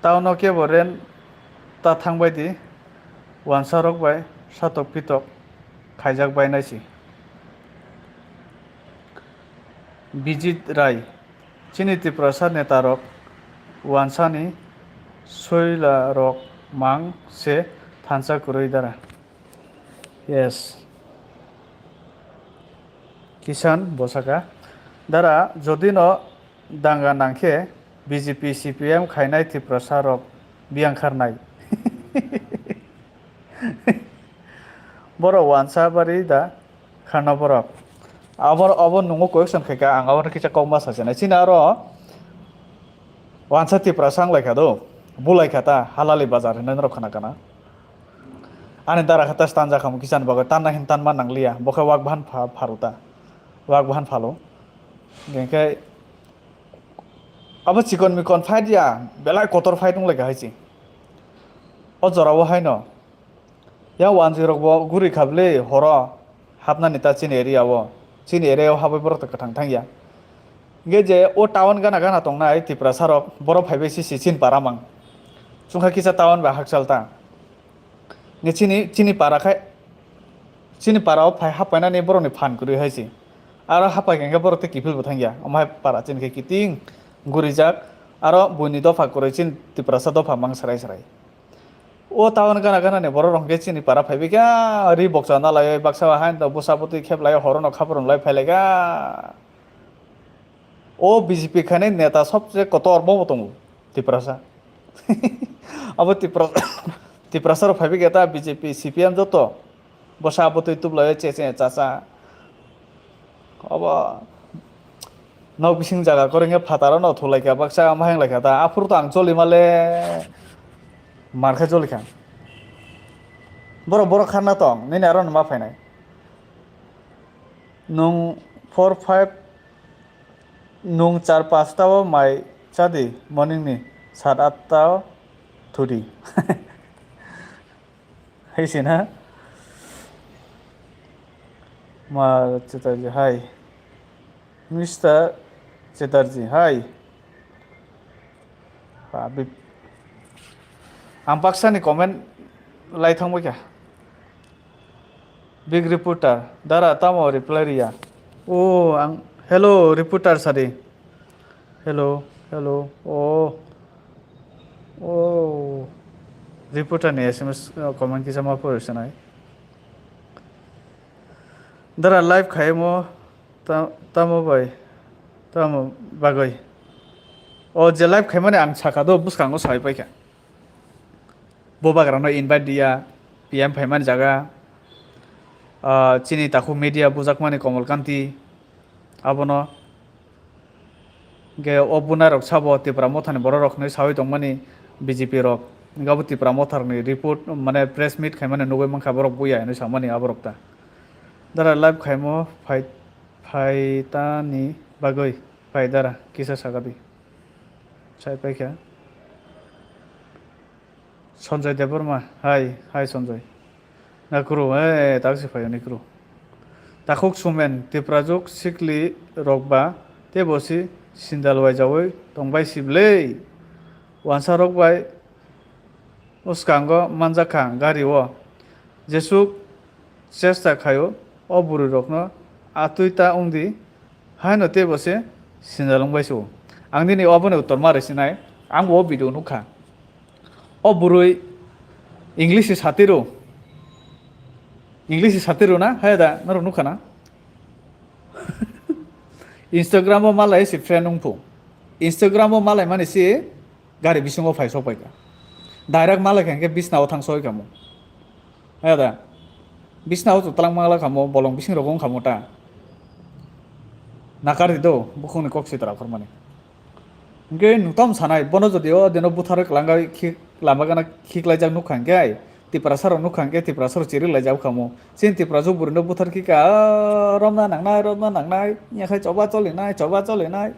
Town o kebo rent ta thang bai di, wansa rok bai satok pitok khaijak bai nai si. Bijit Rai, chini Tiprasa neta rok wansani soila rok mang se thansa kwrwi dara. Yes. Kisan bo saka, dara, jodi no danga nangkhe B J P C P M khainai Tiprasa rok biyang kharnai. Borok wansa bari da kharna borok. Abo, abo nungo question khaika, ang abo kisa kokma sachinai. Chini aro wansa Tiprasa wnglaikha do, bulaikha ta, halali bazar hinwi norok khna kana. Ani dara khe ta stanjak khamu kichani bagwi, tanna hin tanma nangliya, bo khe wak bahan pha-, pharu ta, wak bahan phalo. Hinkhe abo chikon mikon fight ya, belai kotor fight wnglaikha hai se. O jorao haino yang wanjwi rokbo guri kha bwle horo hapnani ta chini area o, chini area o habwi borok ta kwthang thangya. Hinkhe je o town gana gana tongnai Tiprasa rok, borok phaibai se se chini para mang. Chwngkha kisa town bai hakchal ta. Nge chini, chini para khai, chini para o phai haphainani borokni phan kwrwi hai se. Aro haphai khe borok tei kiphil bo thangya. Omo hai para chini khe kiting gurijak. Aro buini dopha kwrwi chini Tiprasa dopha mang srai srai. O town gana gana ni borok rok hwnkhe chini para phaibai kha, ri bokcha na lai baksa haino bwsa bwtwi khep lai horo no khaprwng lai phai lai kha. O B J P khainai neta sobse kotor bo tongo Tiprasa. Abo Tipra-, Tiprasa rok phaibai khe ta B J P, C P M joto bwsa bwtwi tublai che che cha cha. Obo nok bising jaga kwrwngya phataro no thulai kha baksa ma heng lai kha ta. Aphuru to ang choli male mar khe choli kha. Borok, borok kharna tong, nini aro no ma phainai. Nwng four five, nwng char pasta o mai chadi, morning ni sat atta o thudi. Hai se na? Ma Chatterjee, hai. Mister Chatterjee, hai. Ba, bi-, ang baksa ni comment lai thang bai kha. Big reporter, dara tamo reply riya. O, ang, hello, reporter sadi. Hello, hello. O, o, reporter ni S M S, uh, comment kisa ma pore sanai. Dara live khaimo ta-, tamo bai, tamo bagwi. O je live khaimani ang saka do, bwskango sai paikha. Bubagrano invite diya, P M phaimani jaga, ah, chini takhuk media bujakmani Komol Kanti, abono. Hingke o bunai rok sabo Tipra Motha ni borok rok hinui saui tongmani B J P rok. Hingke abo Tipra Motha rok ni report mane press meet khaimani nugui mankha borok buya hinui samani aborok ta. Dara live khaimo phai, phaitani bagwi phai dara kisa sakadi. Sai paikha. Sanjay Debbarma, hai, hai Sanjay. Na kru, eh, tak si phayo ni kru. Takhuk Sumen, Tiprajwk sikli rok ba, tei bo si sindal waijaui tongbai si bwlei. Wansa rok bai uskango manjakha gari o. Jesuk chesta khaio, o bwrwi rokno atwi ta wngdi, haino teibo se sinjalwng bai se o. Ang nini oboni uttor ma rwsinai, ang bo o video nukha. O bwrwi English se satiro, English se satiro na, hai da, norok nukha na? Instagram o malai se friend wngphu. Instagram o malai mani se gari bisingo phai sok paikha. Direct malai kha hingke bisna o thang soi kamo. Heda. Bisna o twlang mangla kamo, bolong bising rogo wng kamo ta. Nakar di do, bukhung ni kok sitra khormani. Hingke nuktam sanai, bono jodi o dino butharwi kwlangwi khik lama gana khiklaijak nukha hingke ai. Tiprasa rok nukha hingke Tiprasa rok chiri laijak kamo. Chini Tiprasa bwrwino buthar khika, ah, romna nangnai, romna nangnai, yakhai choba cholinai, choba cholinai.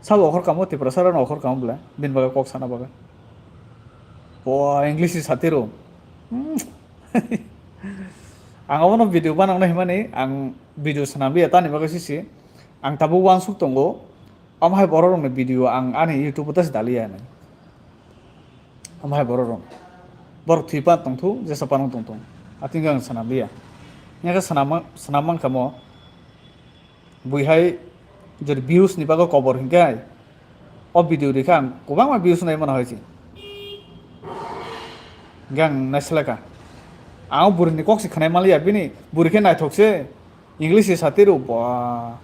Sabo okhor kamo, Tiprasa rok okhor kamo bwle, bini bagwi kok sana bagwi. Bo English ni satiro. Hmm. Ang obono video banang nai himani, ang video swnam liya tani bagwi sisi. Ang tabuk uansuk tongo. Omo hai borok rokni video ang ani YouTube o tasi daliya hinwi. Omo hai borok rok. Borok thwi pan tongthu, jesa pan tongthu. Atwng ang swnam liya. Nya khe swnam, swnam mankha mo. Bui hai jodi views ni bagwi kobor hinkhe o video rikha ang kwbangma views nai mano hai se. Hinkhe ang naislaka. Ang o bwrwini kok se khwnai manliya, bini bwrwi khe naithok se, English se satiro ba.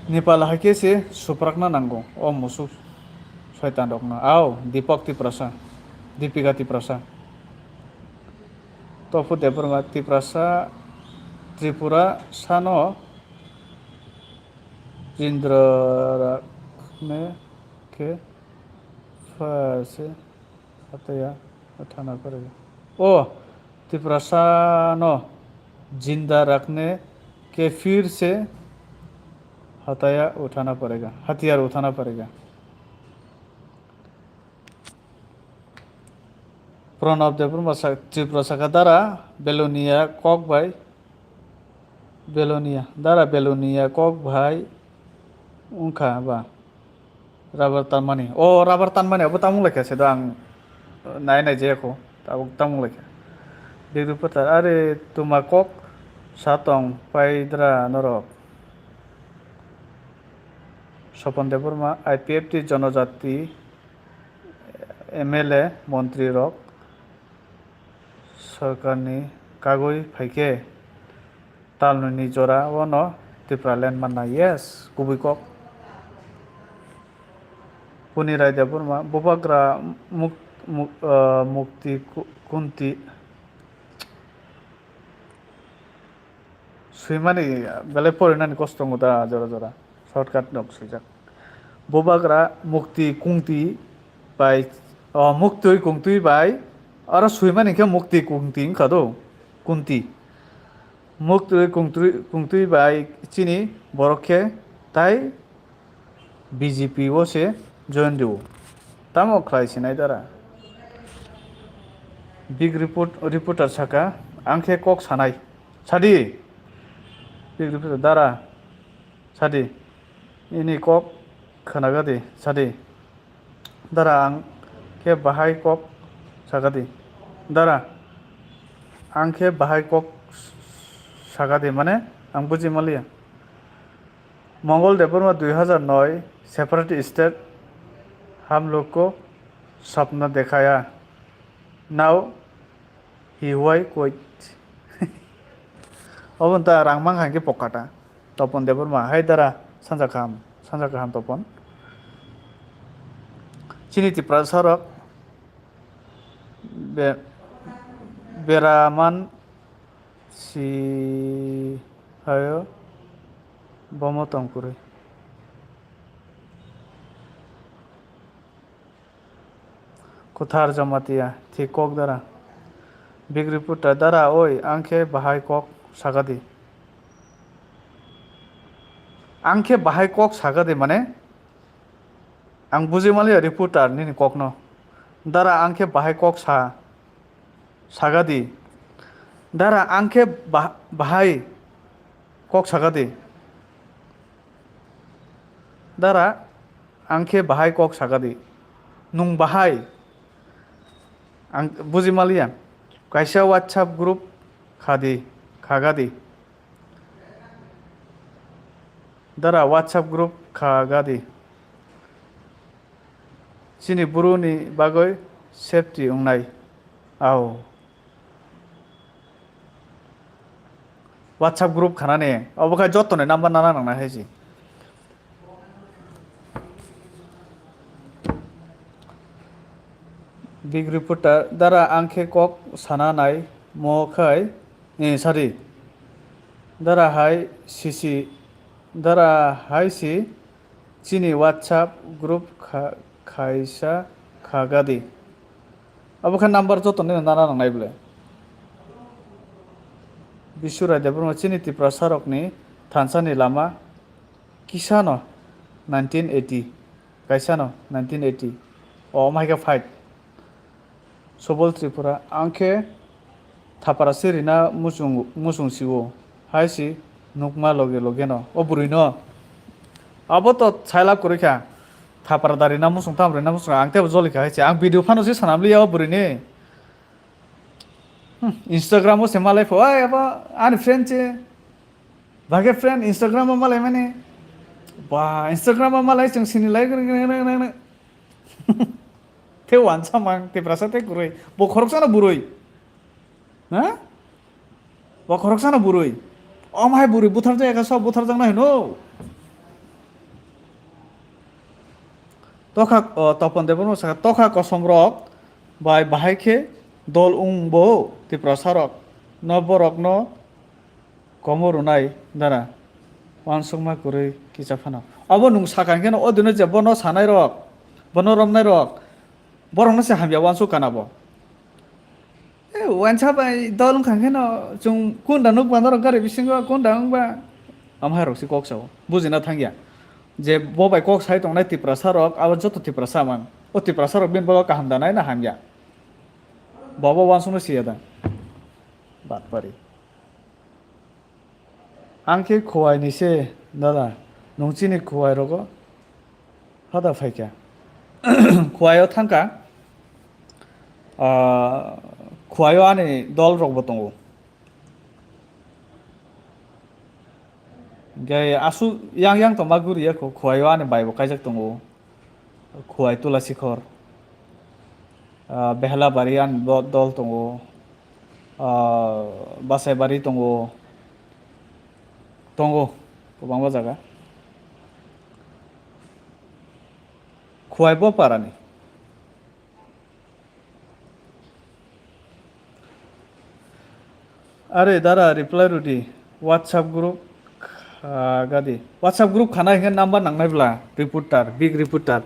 Nepal hai khe se suprakna nango o musuk soitan rokno. Au, Deepak Tiprasa, Deepika Tiprasa. Topu Debbarma Tiprasa, Tripura sano Jindra rakne ke phase hataya uthana pare. O Tiprasa no jinda rakne ke phir se hataya uthana parega, hatiyar uthana parega. Pranab Debbarma sa-, Tripura saka dara Belonia kok bai, Belonia, dara Belonia kok bai wngkha ba. Rubber tanmani. O rubber tanmani abo tamung laikha se do ang, eh, nai nai je ko. Tabuk tamung laikha. Bigru patar are tuma kok satong paidra norok. Sopon Debbarma I P F T Jonojati M L A montri rok sorkarni kagwi phaikhe talnwini jora o no Tipraland manna, yes, kubui kok. Puni Rai Debbarma, Bubagra Muk-, Muk-, ah, Mukti Ku-, Kunti. Swimani belai porinani kosto wngo da jora jora. Shortcut nok swijak. Bubagra Mukti Kungti bai, oh, Muktwi Kungtwi bai, aro swimani khe Mukti Kungti wngkha do, Kunti. Muktwi Kungtwi, Kungtwi bai chini borok khe tai B J P o se join rwo. Tamo khlai sinai dara? Big report, reporter saka, ang khe kok sanai. Sadi. Big reporter, dara. Sadi. Ini kok khwnaga di. Sadi. Dara ang khe bahai kok saka di. Dara. Ang khe bahai kok saka di. Mane ang buji manliya. Mongol Debbarma dui hazar noi, separate state, hum log ko sapna dekhaya. Now, he why quit? Obo ta rang mang kha hwnkhe pokata. Topon Debbarma, hai dara, sanja kaham, sanja kaham Topon. Chini Tiprasa rok be-, beraman si hayo bomo tong kwrwi. Kwthar Jamatia, thik kok dara. Big Reporter, dara oi, ang khe bahai kok sagadi. Ang khe bahai kok sagadi mane? Ang buji maliya reporter nini kokno. Dara ang khe bahai kok sa, sagadi. Dara ang khe bah-, bahai kok sagadi. Dara, ang khe bahai kok sagadi. Nwng bahai? Ang buji maliya. Kaisa WhatsApp group khadi, khagadi. Dara, WhatsApp group khagadi. Chini buru ni bagwi safety wngnai. Au. WhatsApp group khanani, obo khai joto ni number nana nang nai hai se. Big Reporter, dara ang khe kok sana nai mo khai, eh, sorry. Dara hai sisi, dara hai si chini WhatsApp group kha-, khaisa khagadi. Abo khe number joto ni nana nang nai bwle. Biswrai Debbarma, chini Tiprasa rok ni thansa ni lama kisa no nineteen eighty, kaisa no nineteen eighty. O, omo hai khe fight. Sobol Tripura, ang khe thapra se rina muchung, muchung sio, hai si nukma loge loge no. O bwrwi no. Abo to sailab kwrwi kha. Thapra da rina muchung, tam rina muchung, ang tebo joli kha hai se. Ang video phano se sanam liya o bwrwi ni. Hmm, Instagram o se malai pho, ai abo ani friend se. Bage friend Instagram o malai mani. Ba, Instagram o malai chwng sini lai. Te wansa mang, te brasa te kwrwi. Bo khoroksano bwrwi. Ha? Bo khoroksano bwrwi. Om hai bwrwi butharjak eka sob butharjaknai hino. Tokha, o, Topon Debbarma saka, tokha kosom rok bai bahai khe dol wng bo Tiprasa rok no borok no komo rwnai dara. Wansukma kwrwi kisa phano. Abo nwng sakha hwnkhe no o dino je bono sanai rok, bono romnai rok, borok no se hamya wansuk kana bo. E, wansa bai dol wngkha khe no, chwng kunda nuk banda rok gari bisingo kunda wngba. Amhai rok se kok sao. Bujina thangya. Je bo bai kok sai tongnai Tiprasa rok, abo joto Tiprasa man. O Tiprasa rok bini bagwi kaham da nai na hamya. Bo abo wansukno siya da. Batpari. Ang khe Khowai ni se, dada. Nwng chini Khowai rogo hada phaikha. Khowai o thangkha. Ah, Khowai o ani dol rok bo tongo. Hingke aswk yang yang tongma guriya kho, Khowai o ani bai bo kaijak tongo. Khowai Tulasikhor, ah, Behlabari ani bo dol tongo, ah, Basaibari tongo, tongo kwbangma jaga. Khowai bo parani. Are dara reply rudi, WhatsApp group khagadi. WhatsApp group khana hingke number nangnai bla, reporter, big reporter.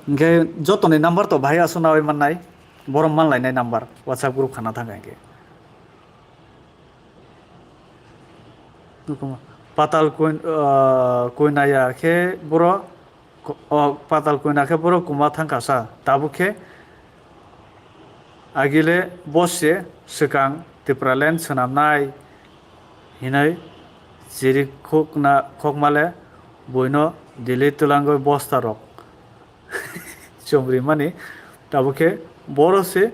Hingke jotoni number to bahai aswk nawi mannai, borom manlainai number, WhatsApp group khana thangkha hingke. Patal koin-, ah, koinaya khe boro Ko-, o, patal koina khe borok kuma thangkha sa, tabuk khe agile bo se swkang Tipraland swnamnai hinwi chirikhokna, khokmale buino Delhi twlangwi bosta rok chumrimani, tabuk khe boro se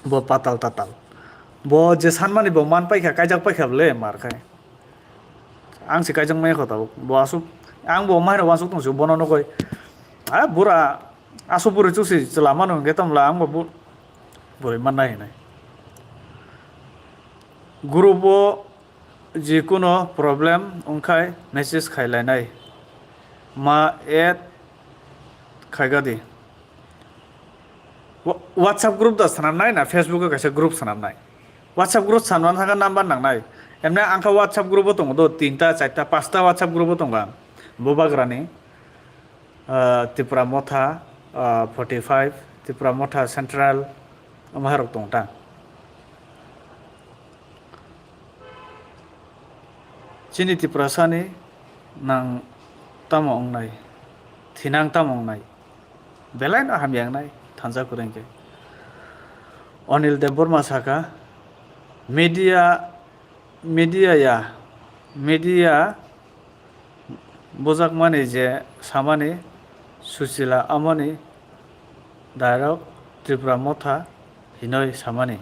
bo patal tatal. Bo je sanmani bo man paikha, kaijak paikha bole mar khai. Ang se kaijak maya kho tabuk. Bo asuk, ang bo mai rok asuk tong se bono nogoi. A bura asuk buri chuk se chwla mano hingke tamo la ang bo bu-, buri man nai hinai. Group o jikuno problem wngkhai message khailainai ma add khaigadi. Wha-, WhatsApp group da swnamnai na Facebook o kaisa group swnamnai? WhatsApp group swnamna thangkha number nangnai. Emne angkha WhatsApp group o tongo do, tinta, charta, pasta WhatsApp group o tongkha. Bubagrani, ah, Tipra Motha, ah, forty five, Tipra Motha Central, omo hai rok tong ta. Chini Tiprasani nang tamo wngnai, thinang tamo wngnai, belai no hamya wngnai, thansa kwrwi khe. Anil Debbarma saka, media, media ya, media bujakmani je samani Susila amoni direct Tipra Motha hinoi samani.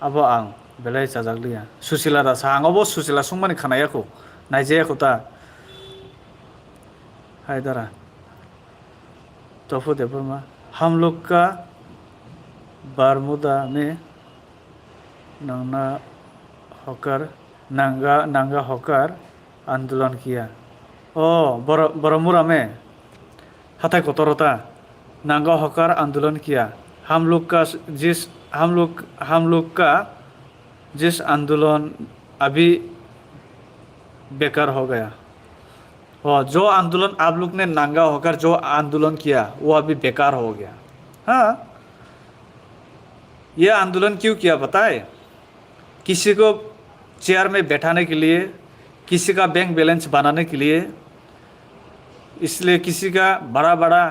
Abo ang belai chajak liya. Susila da sa, ang obo Susila sungmani khanayakho, naijayakho ta. Hai dara. Tofu Debbarma. Hum log ka Bermuda mein nanga hokar, nanga, nanga hokar andolon kiya. Oh, Boro-, Boromura mein. Hatai kotor ta. Nanga hokar andolon kiya. Hum log ka jis, hum log, hum log ka jis andolon abhi bekar ho gaya. Oh, jo andolon aap log ne nanga hokar jo andolon kiya, wo abhi bekar ho gaya. Ha? Ye andolon kyun kiya bata hai? किसी को चेयर में बैठाने के लिए, किसी का bank balance बनाने के लिए, इसलिए किसी का बड़ा बड़ा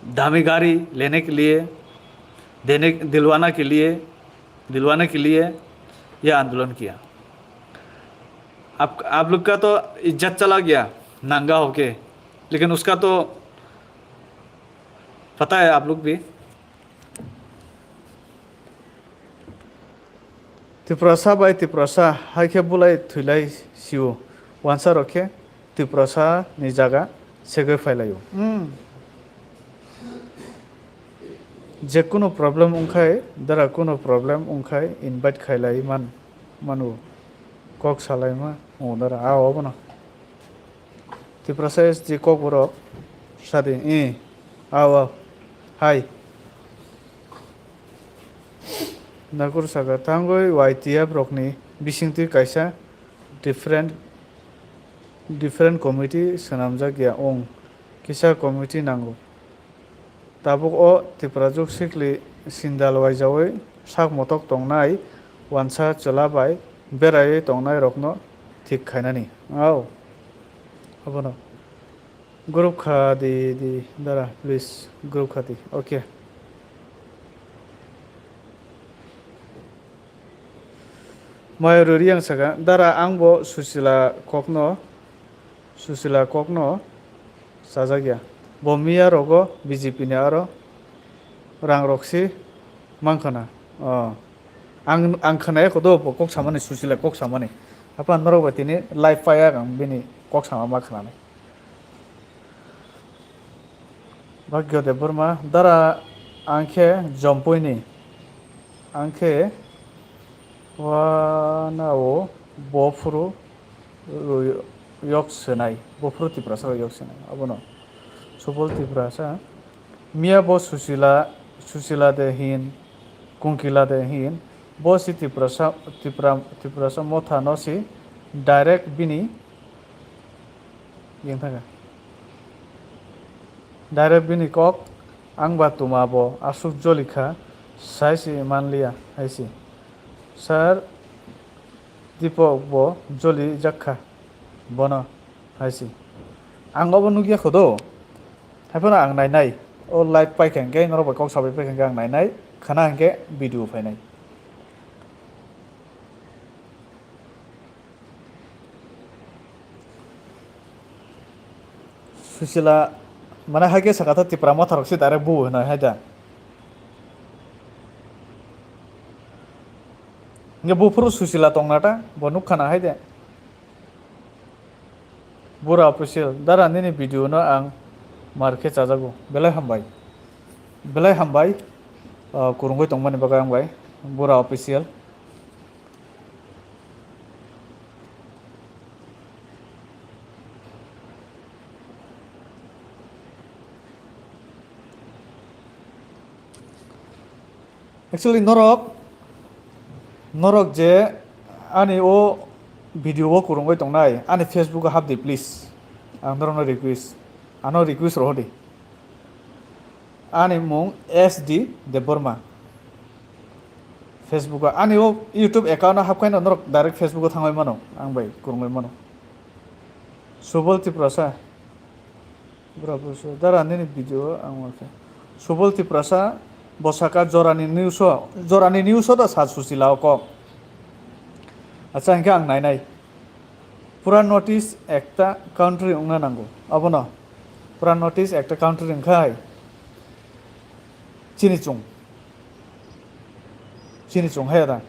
दामी गाड़ी लेने के लिए, देने, दिलवाना के लिए, दिलवाने के लिए ये आंदोलन किया। आप, आप लोग का तो इज्जत चला गया नंगा होके, लेकिन उसका तो पता है आप लोग भी। Tiprasa bai Tiprasa hai khe bulai thwilai sio. Wansa rok khe Tiprasa ni jaga segwi phailaio. Hmm. Je kuno problem wngkhai, dara kuno problem wngkhai invite khailai man, manu kok salaima o dara a obono. Tiprasa S T Kokborok sadi, eh, ao, ao. Hai. Nakur saka, tangwi Y T F rokni bisingtwi kaisa different, different committee swnamjak ya wng, kisa committee nango. Tabuk o Tiprajwk sikli sindal waijaui sak motok tongnai wansa chwla bai beraiwi tongnai rokno thik khainani. Au. Abono. Group kha di, di, dara, please, group kha di. Okay. Mayuru Riang saka, dara, ang bo Susila kokno, Susila kokno sajak ya. Bo miya rogo B J P ni aro rang rok si mang khana. Oh. Ang, ang khana ya kodo bo kok samani, Susila kok samani. Apa norok bai tini live fire ang bini kok sama ma khana. Bhagya Debbarma, dara ang khe Jompuini, ang khe wanao bophuru yok swnai, bophuru Tiprasa yok swnai, abono Subol Tiprasa, miya bo Susila, Susila de hin, Kungkila de hin, bo si Tiprasa, Tipra, Tiprasa motha no si direct bini Yang thaka. Direct bini kok, ang ba tuma bo aswk joli kha, sai se man liya, hai se. Sir Deepak bo joli jak kha, bono, hai se. Ang obo nukya kho do. Hai phano ang nai nai. O live pai kha hwnkhe, norok bai kok sabai pai kha hwnkhe ang nai nai. Khana hwnkhe video phai nai. Susila, mane, hai khe saka tha Tipra motha rok se direct bu hwnwi hai da. Hingke buphuru Susila tongna ta, bo nukha na hai de. Bura official, dara nini video no ang mar khe chajago. Belai hambai. Belai hambai. Ah, kurungwi tongmani bagwi ang bai. Bura official. Actually, norok, norok je ani o video o kwrwngwi tongnai, ani Facebook o hapdi, please. Ang norokno request, ano request rohordi. Ani mung S D Debbarma. Facebook o, ani o YouTube account o hapkhaino norok direct Facebook o thangwi mano, ang bai kwrwngwi mano. Subal Tiprasa. Bura bura so, dara nini video ang uankha. Subal Tiprasa, bo saka jorani news o, jorani news o da sa Susila o kok. Acha, hinkhe ang nainai. Pura North East ekta country wngna nango. Abono. Pura North East ekta country wngkhai. Chini chung. Chini chung hai da.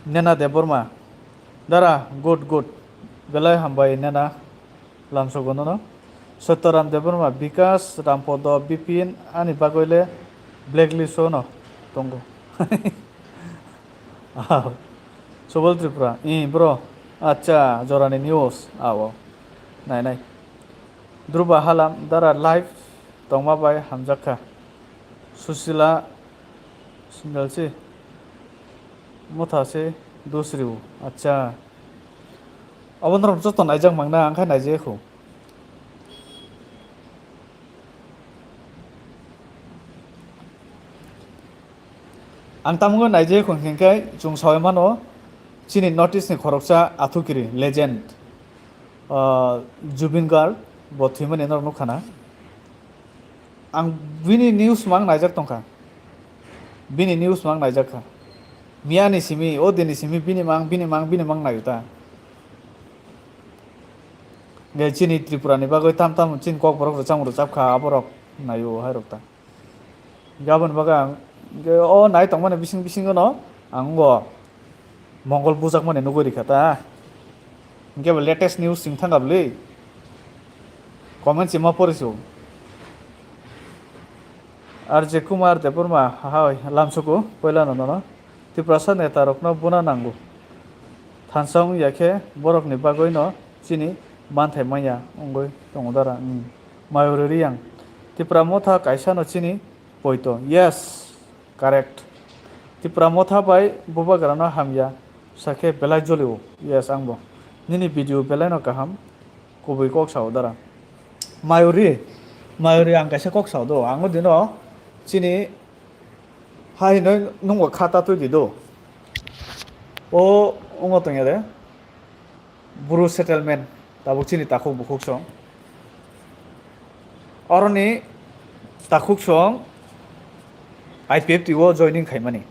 Nena Debbarma. Dara, good, good. Belai hambai nena. Lamsogo nono. Satyaram Debbarma, Bikas, Rampodo, Bipin, ani bagwi le blacklist o no tongo. Ah, Subal Tripura, i bro. Acha, jorani news. Awo. Nai nai. Dhruba Halam, dara live tongma bai hamjakha. Susila Sundal se. Motha se dos ribu. Acha. Abo norok joto naijak mangna, ang khai naijak kho. Ang tamungo naijak kho, hinkhe chwng sawi mano, chini North East ni khoroksa athukiri, legend, ah, Zubeen Garg, bo thwimani norok nukha na. Ang bini news mang naijak tongkha. Bini news mang naijak kha. Miyani simi, o dini simi bini mang, bini mang, bini mang naio ta. Ge chini Tripura ni bagwi tam tam chini kok borok rwchap rwchap kha, aborok naio hai rok ta. Ge aboni bagwi ang ge o nai tongmani bising bisingo no ang go. Mongol bujakmani nugwi rikha ta. Hinkhe bo latest news chwng thangkha bwlwi. Comment chima porisu. R J Kumar Debbarma, hai, lamsuku, poilano nono. Tiprasa neta rokno buna nango. Thansa wngya khe borokni bagwino chini manthai manya wngwi tongo dara. Hmm. Mayuri Riyang. Tipra motha kaisano chini poito. Yes. Correct. Tipra motha bai bubagrano hamya sakhe belai jolio. Yes, angbo. Nini video belaino kaham. Kubui kok sao dara. Mayuri, Mayuri ang kaisa kok sao do. Ang o dino chini hai hinoi nungbo kha ta twi di do. O, ongo tongya de. Bru settlement, tabuk chini takhuk bukhuk song. Oroni takhuk song I P F T o joining khaimani.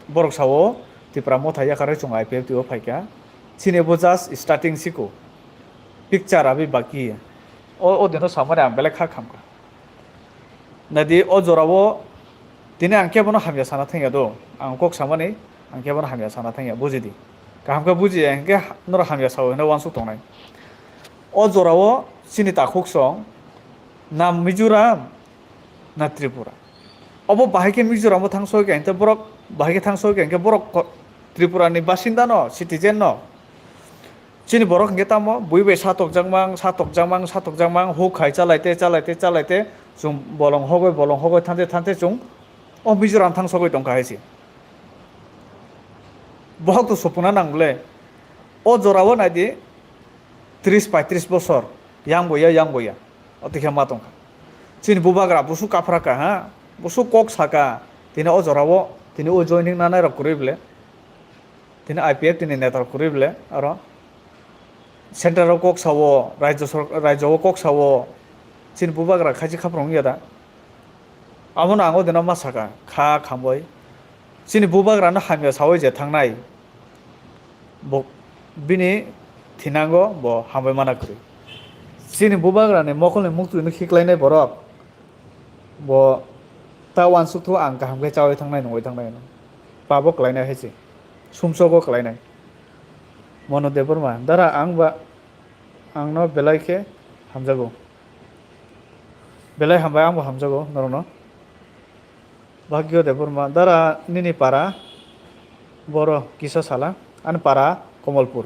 Borok sao Tipra motha yakarwi chwng I P F T o phaikha. Chini bo just starting siko. Picture abi baki. O, o dino samani ang belai kha khamkha. Nadi o jorao tini ang kebono hamya sana thangya do. Ang kok samani ang kebono hamya sana thangya, buji di. Kaham khe buji ya, hinkhe norok hamya sao hwnwi uansuk tongnai. O jorao chini takhuk song na Mizoram na Tripura. Obo bahai khe Mizoram o thang soi khe, hinkhe borok bahai khe thang soi khe, hinkhe borok ko-, Tripura ni basinda no, citizen no. Chini borok hinkhe tamo bui bai sa tokjak mang, sa tokjak mang, sa tokjak mang, huk khai chalai te, chalai te, chalai te, chwng bolong hogoi, bolong hogoi thante, thante chwng o Mizoram thang sogoi tongkha hai se. Bohok to supuna nang le. O jorao nai di, tris paitris bosor, yang boya, yang boya. O tikhe ma tongkha. Chini bubagra busu kaphra ka ha, busu kok saka, tini o jorao, tini o joining nanai rok kwrwi ble. Tini I P F T ni neta rok kwrwi ble aro. Central o kok sao, rajyo sor-, rajyo o kok sao, chini bubagra khachi khaprang wngya da? Abono ang o dino ma saka, kha khambai. Chini bubagrano hamya saui je thangnai. Bo bini thinango bo hambai mana kwrwi. Chini bubagrani mokolni muktwino khiklainai borok. Bo ta uansuk thu ang kaham khe chaui thangnai, nungui thangnai hwnwi. Pabo kwlainai hai se. Sumsogo kwlainai. Mono Debbarma, dara ang ba, ang no belai khe hamjago. Belai hambai, ang bo hamjago norokno. Bhagyo Debbarma, dara nini para boro kisa sala, ani para Komolpur.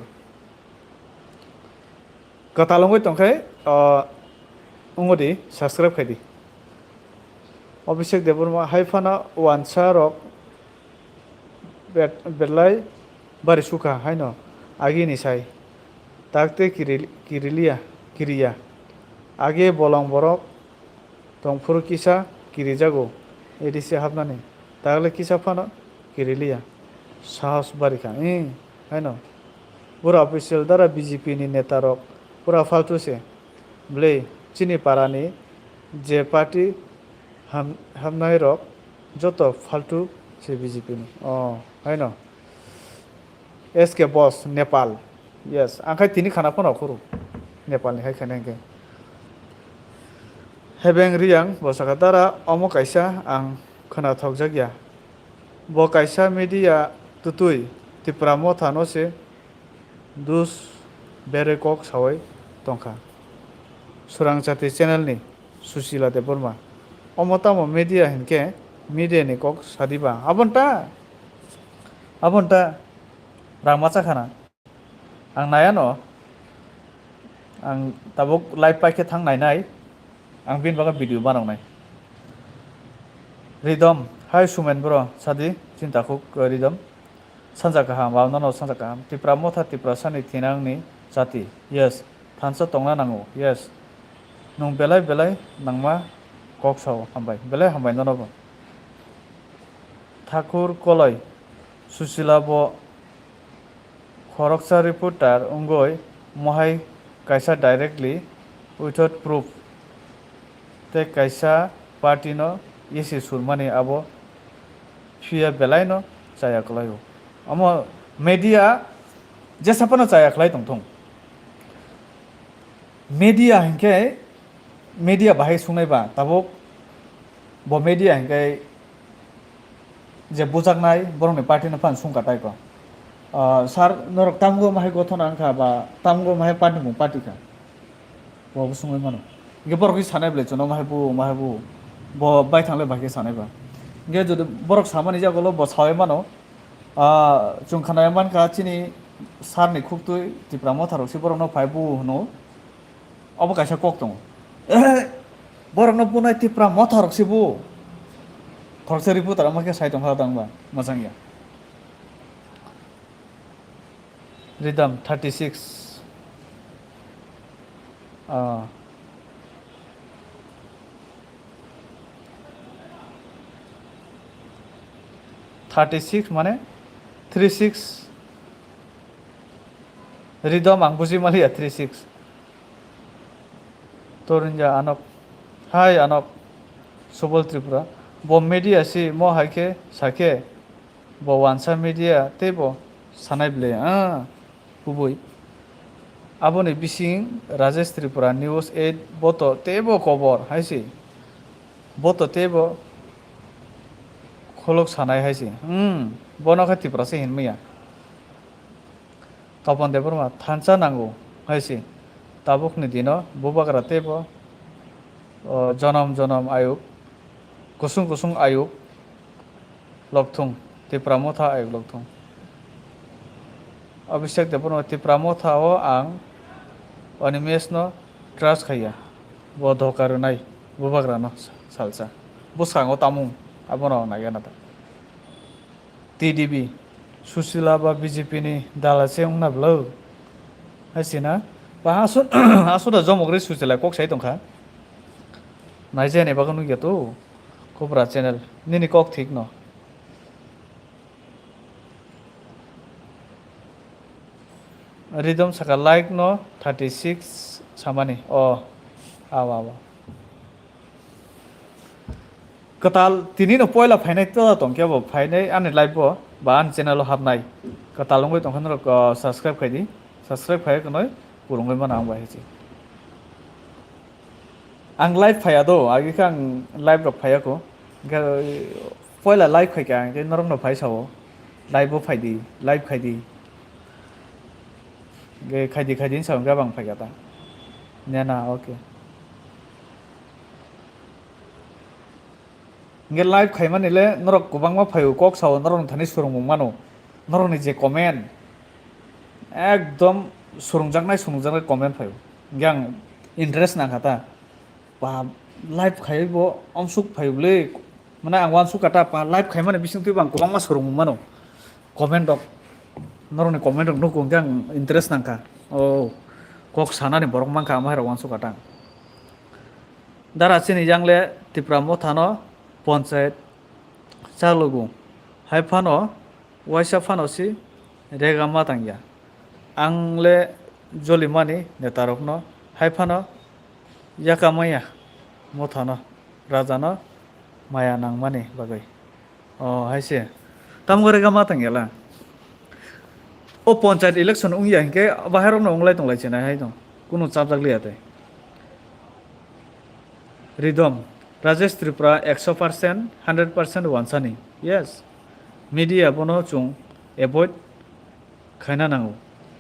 Kwtal wngwi tongkhe, o, wngodi subscribe khaidi. Abhishek Debbarma hai phano wansa rok bet-, belai bari sukha haino agini sai. Takte kiri-, kirilia, kiriya. Age bolong borok tongphuru kisa kirijago A D C hapnani. Takle kisa phano kiriliya. Sahos barikha. Ee, haino. Bura official dara B J P ni neta rok pura faltu se. Bwlwi chini parani je party ham-, hamnai rok joto faltu se B J P ni. Oh, haino. S K Boss, Nepal. Yes, ang khai tini khana phano khuru. Nepal ni hai khana hwnkhe. Hebeng Riyang, bo sakha dara, omo kaisa ang khwnathokjak ya. Bo kaisa media twtwi Tipra Motha no se dus bere kok sawi tongkha. Surang Chati channel ni Susila Debbarma. Omo tamo media hinkhe media ni kok sadi ba. Abon ta? Abon ta? Rang macha khana. Ang naya no. Ang tabuk live paikhe thang nainai. Ang bini bagwi video banangnai. Ridom, hai Sumen bro, sadi, chinta khuk, eh, Ridom. Sanja kaham, wow, nono sanja kaham. Tipra Motha, Tiprasani thinangni chati. Yes. Thansa tongna nango. Yes. Nwng belai belai nangma kok sao. Hambai. Belai hambai nono bo. Thakur Koloi, Susila bo khoroksa reporter wngwi mohai kaisa directly without proof tei kaisa party no isi surmani abo phiya belai no chaya kwlaio. Omo media jesa phano chaya khlai tongthung. Media hinkhe media bahai sungnai ba tabuk bo media hinkhe je bujaknai borokni party no phano sungkha tai ko. Ah, sir, norok tamgo mahai gothona wngkha ba tamgo mahai party mung party kha? Bo bo sungwi mano. Hinkhe borok khe sanai belai chwngno mahai bu, mahai bu. Bo bai thangle bai khe sanai ba. Hinkhe jodi borok samani jago lo bo sawi mano. Ah, chwng khwnai mankha chini sir ni khuktwi Tipra Motha rok se borokno phai bu hwno. Obo kaisa kok tongo. Borokno bunai Tipra Motha rok se bu. Khoroksa reporter ama khe sai tongkha tang ba. Mwchang ya. Rhythm thirty six. Ah. Thirty six mane three six. Rhythm ang buji maliya three six. Torinja Anok. Hai Anok. Subol Tripura. Bo media si mo hai khe sa khe. Bo wansa media tei bo sanai ble. Ah, kubui. Aboni bising Rajesh Tripura News eight boto tei bo kobor hai si. Boto tei bo kholok sanai hai si. Hmm. Bono khe Tripura se hinmaya. Topon Debbarma thansa nango hai se. Tabukni dino bubagra teibo, o, jonom jonom ayuk, kusung kusung ayuk lokthung, Tipra Motha ayuk lokthung. Abhishek Debbarma Tipra Motha o ang Animesh no trust khaiya. Bo doka rwnai bubagra no salsa. Bwskango tamung abono naiya nata. T D B, Susila ba B J P ni dala se wngna bwlw? Hai sina, ba asu-, asuda jomogri Susila kok sai tongkha. Naijani bagwi nukya to, Kubra channel, nini kok thik no. Rhythm saka like no thirty six samani, o, awa, awa. Kwtal tini no poila phainai to tongkhe bo phainai ani live bo ba ani channel o hapnai. Kwtal wngwi tongkha norok, uh, subscribe khai di. Subscribe khai khwnwi purungwi mano ang bai hai se. Ang live phaiya do, agi khe ang live rok phaiya ko. Hwnkhe poila live khai kha ang khe norok no phai sao. Live bo phai di, live khai di. Hwnkhe khai di khai di sa hwnkhe bang phai kha ta. Nena, okay. Hingke live khaimani le norok kwbangma phaio, kok sao, norokni thani swrwngmung mano, norokni je comment ekdom swrwngjaknai swrwngjaknai comment phaio, hingke ang interest nangkha ta, ba, Live khai bo amsuk phai bwle. Mane ang wansuk kata pa live khai mani bising twi bang kwbangma sorong mano. Comment rok. Norokni comment rok nugo hwnkhe ang interest nangkha. Oh, kok sanani borok mankha amai rok wansuk kata. Dara chini yangle Tipra mothano ponchayat chalogo. Hai phano waisa phano si rega ma tangya. Ang le jolimani netarokno hai phano yakamaya mothano rajano maya nangmani bagwi. O hai se. Tamo rega ma tangyala. O ponchayat election wngya hinkhe bahairokno wnglai tonglai chinai hai no. Kunu chapjak liya tei. Ridom, Rajesh Tripura ekso percent, hundred percent wansani. Yes. Media bono chwng avoid khaina nango.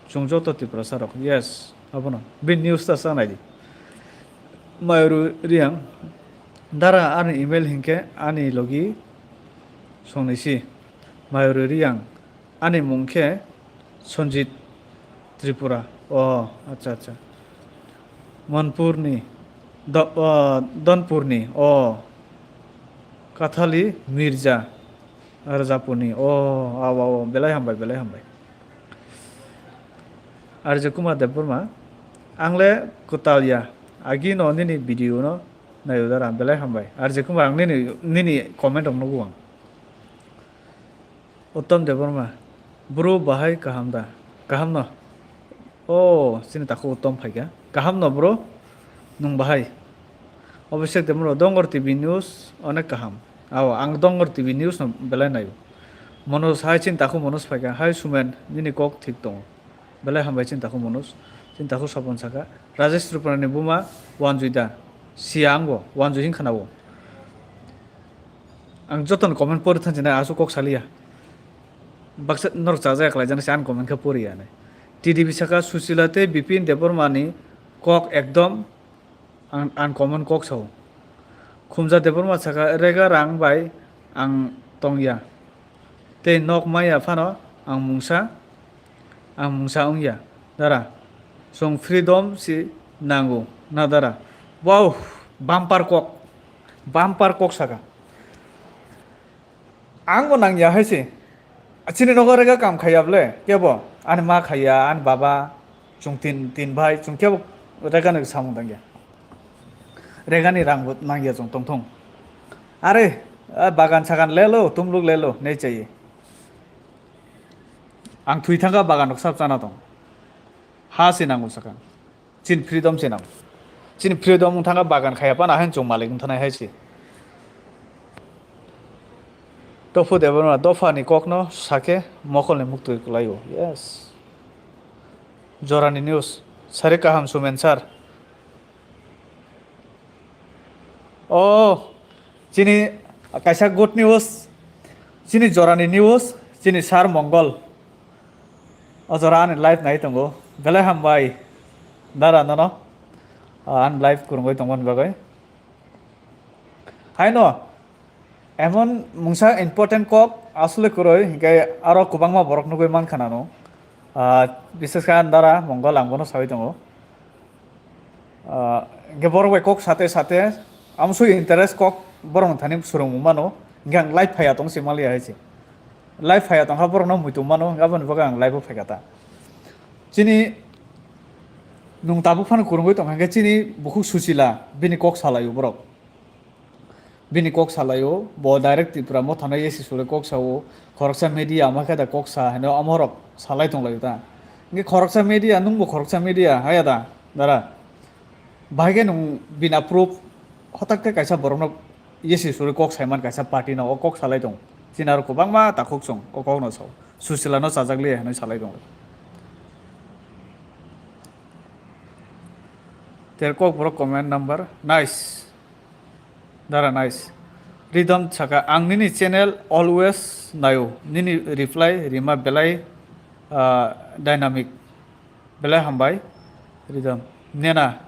Chwng joto Tiprasa rok. Yes. Abono. Bini news ta sa naidi. Mayuru Riang, dara ani email hinkhe ani logi songnisi. Mayuru Riang, ani mung khe Sanjit Tripura. O, acha, acha. Manpurni, Do-, o, Donpurni. O, Kathali Mirza. Rajapurni. O, awa, o, belai hambai, belai hambai. Arjay Kumar Debbarma, ang le kwtal ya. Agi no nini video no nayo dara, belai hambai. Arjay Kumar, ang nini, nini comment rok nugo ang. Uttam Debbarma, bro bahai kaham da? Kaham no? O, chini takhuk Uttam phaikha. Kaham no bro? Nwng bahai? Abhishek Debbarma, Dongor T V news onek kaham. Aw, ang Dongor T V news no belai nayo. Manoj hai chini takhuk Manoj phaikha. Hai Sumen, nini kok thik tongo. Belai hambai chini takhuk Manoj. Chini takhuk Sopon sakha. Rajesh Tripurani buma wanjui da? Siya ang bo, wanjui hin khana bo. Ang jotono comment pori thanchina aswk kok saliya. Baksa norok chajak khlai jana se ani comment khe pori ya nai. T D B saka Susila tei Bipin Debbarmani kok ekdom un-, uncommon kok sao. Khumja Debbarma saka rega rang bai ang tongya. Tei nok maya phano ang mungsa, ang mungsa wngya. Dara, chwng freedom si nango na dara. Wow, bumper kok, bumper kok saka. Ang bo nangya hai se. Chini nogo rega kam khaiya ble, kebo? Ani ma khaiya, ani baba, chwng tin, tin bhai, chwng kebo rega ni samung tangya. Rega ni rang bo nangya chwng tongthung. Are, a bagan sagan lelo, tumluk lelo, nei chaye. Ang thwi thangkha bagan rok sab chana tong. Ha se nango sakang. Chin freedom se nang. Chin freedom wng thangkha bagan khaiya pana hain chwng malik wng thanai hai se. Tophru Debbarma dopha ni kok no sakhe mokol ni muktwi kwlai o. Yes. Jorani news. Sari kaham Sumen sir. Oh, chini kaisa good news. Chini jorani news. Chini sir Mongol. O jora ani live nai tongo. Belai hambai. Dara nono. Ah, ani live kurungoi tongmani bagwi. Haino, emon mungsa important kok aswlwi kwrwi, hinkhe aro kwbangma borok nugwi mankha nano. Ah, bises khe ani dara Mongol ang bono sawi tongo. Ah, hinkhe borok bai kok sate sate, amsui interest kok borok thani swrwngmung mano. Hinkhe ang live phaiya tong se maliya hai se. Live phaiya tongkha borokno muitu mano, hinkhe aboni bagwi ang live o phaikha ta. Chini nwng tabuk phano kwrwngwi tongkha, hinkhe chini bukhuk Suchila bini kok salaio borok. Bini kok salaio, bo direct Tripura mothano yesi sule kok sao, khoroksa media ama khe da kok sa hino amorok salai tonglaio ta. Hinkhe khoroksa media, nwngbo khoroksa media, haya da, dara. Bahai khe nwng bina proof, hotak khe kaisa borokno yesi suri kok saiman kaisa party no o kok salai tong. Chini aro kwbangma takhuk chwng o kok no sao. Susila no chajak liya hinwi salai tong. Ter kok borok comment number nice. Dara nice. Ridom saka ang nini channel always nayo. Nini reply rima belai, ah, dynamic. Belai hambai. Ridom. Nena.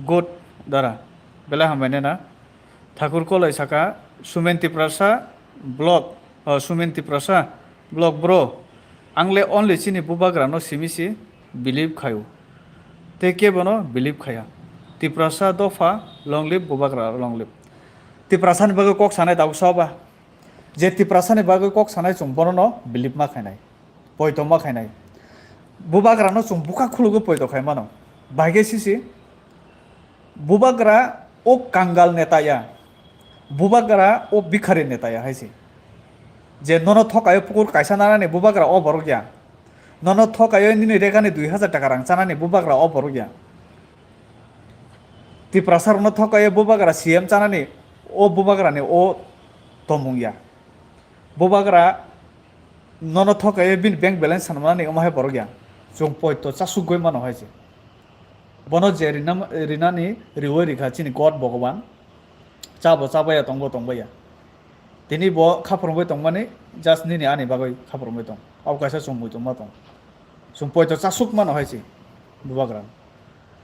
Good. Dara. Belai hambai nena. Thakur Kolai saka, Sumen Tiprasa blog, oh, Sumen Tiprasa blog bro. Ang le only chini bubagra no simi si believe khayo. Tei kebo no believe khaya. Tiprasa dopha long live, Bubagra long live. Tiprasani bagwi kok sanai tabuk soba. Je Tiprasani bagwi kok sanai chwng bonono believe ma khainai. Poito ma khainai. Bubagrano chwng bwkha khulugwi poito khai mano. Bahai khe sisi. Bubagra o kangal neta ya. Bubagra o bikhari neta ya hai se. Je nono thokayo pukur kaisa nanani Bubagra o borok ya. Nono thokayo nini regani dui hazar taka rang chanani Bubagra o borok ya. Tiprasa rokno thokayo Bubagra C M chanani o Bubagrani o tomung ya. Bubagra nono thokayo bini bank balance sanmani omo hai borok ya. Chwng poito chasugwi mano hai se. Bono je rina, rinani riwi rikha chini God Bhogoban. Chabo chabaya tongbo tongbaya. Tini bo khaphurungwi tongmani just nini ani bagwi khaphurungwi tong. Abo kaisa chwng muitu ma tong. Chwng poito chasuk mano hai se Bubagra.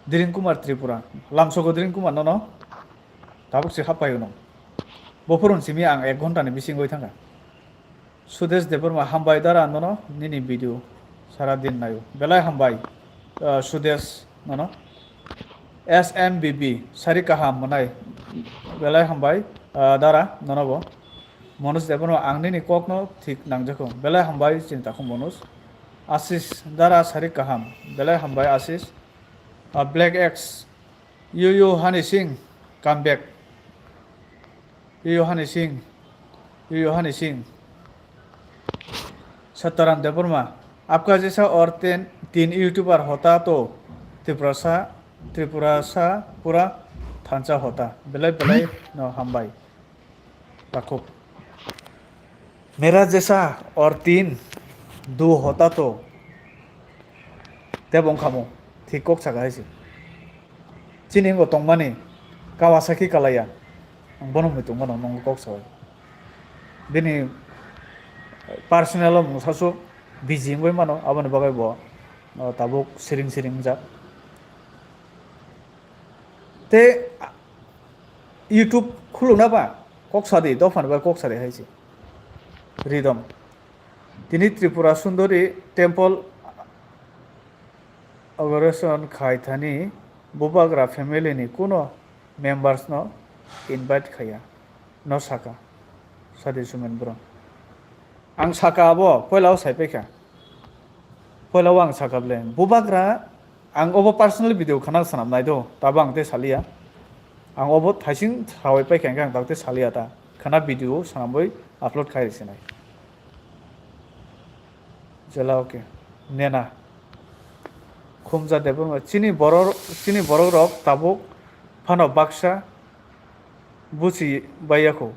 Diren Kumar Tripura. Lamsogo Diren Kumar nono. Tabuk se hapai uno. Bophurun simi ang ek ghonta ni bisingwi thangkha. Sudesh Debbarma, hambai dara nono nini video sara din nayo. Belai hambai, ah, Sudesh nono. S M B B, sari kaham mwnai. Belai hambai, ah, dara nono bo. Manoj Debbarma, ang nini kokno thik nangjakho. Belai hambai chini takhuk Manoj. Ashish, dara sari kaham. Belai hambai Ashish. Ah, Black X, Yo yo Honey Singh, come back. Yo yo Honey Singh, yo yo Honey Singh. Sataram Debbarma, आपका जैसा और तीन, तीन YouTuber होता तो त्रिपुरा सा, त्रिपुरा सा पूरा thansa hota. Belai belai no hambai. Takhuk. Mera jesa aur teen do hota to. Tebo wngkha mo. Thik kok saka hai se. Chini wngkha tongmani Kawasaki Kalaya. Ang bono mui tongmano nongo kok sawi. Bini personal o mung sasu busy wngwi mano, aboni bagwi bo, o, tabuk siring siring wngjak. Te YouTube khulukna ba kok sadi, dophani ba kok sadi hai se. Ridom. Tini Tripura Sundori temple inauguration khai thani Bubagra family ni kuno members no invite khaiya no saka. Sadi Sumen bro. Ang saka abo poila o sai paikha. Poila o ang saka ble. Bubagra ang obo personal video khana sanam nai do. Tabo ang te saliya. Ang obo thaising sawai paikha ang te saliya ta. Khana video sanamwi upload khai risi nai. Jela oke. Nena. Khumja Debbarma. Chini borok, chini borok rok tabuk phano baksa buchi baiyakho.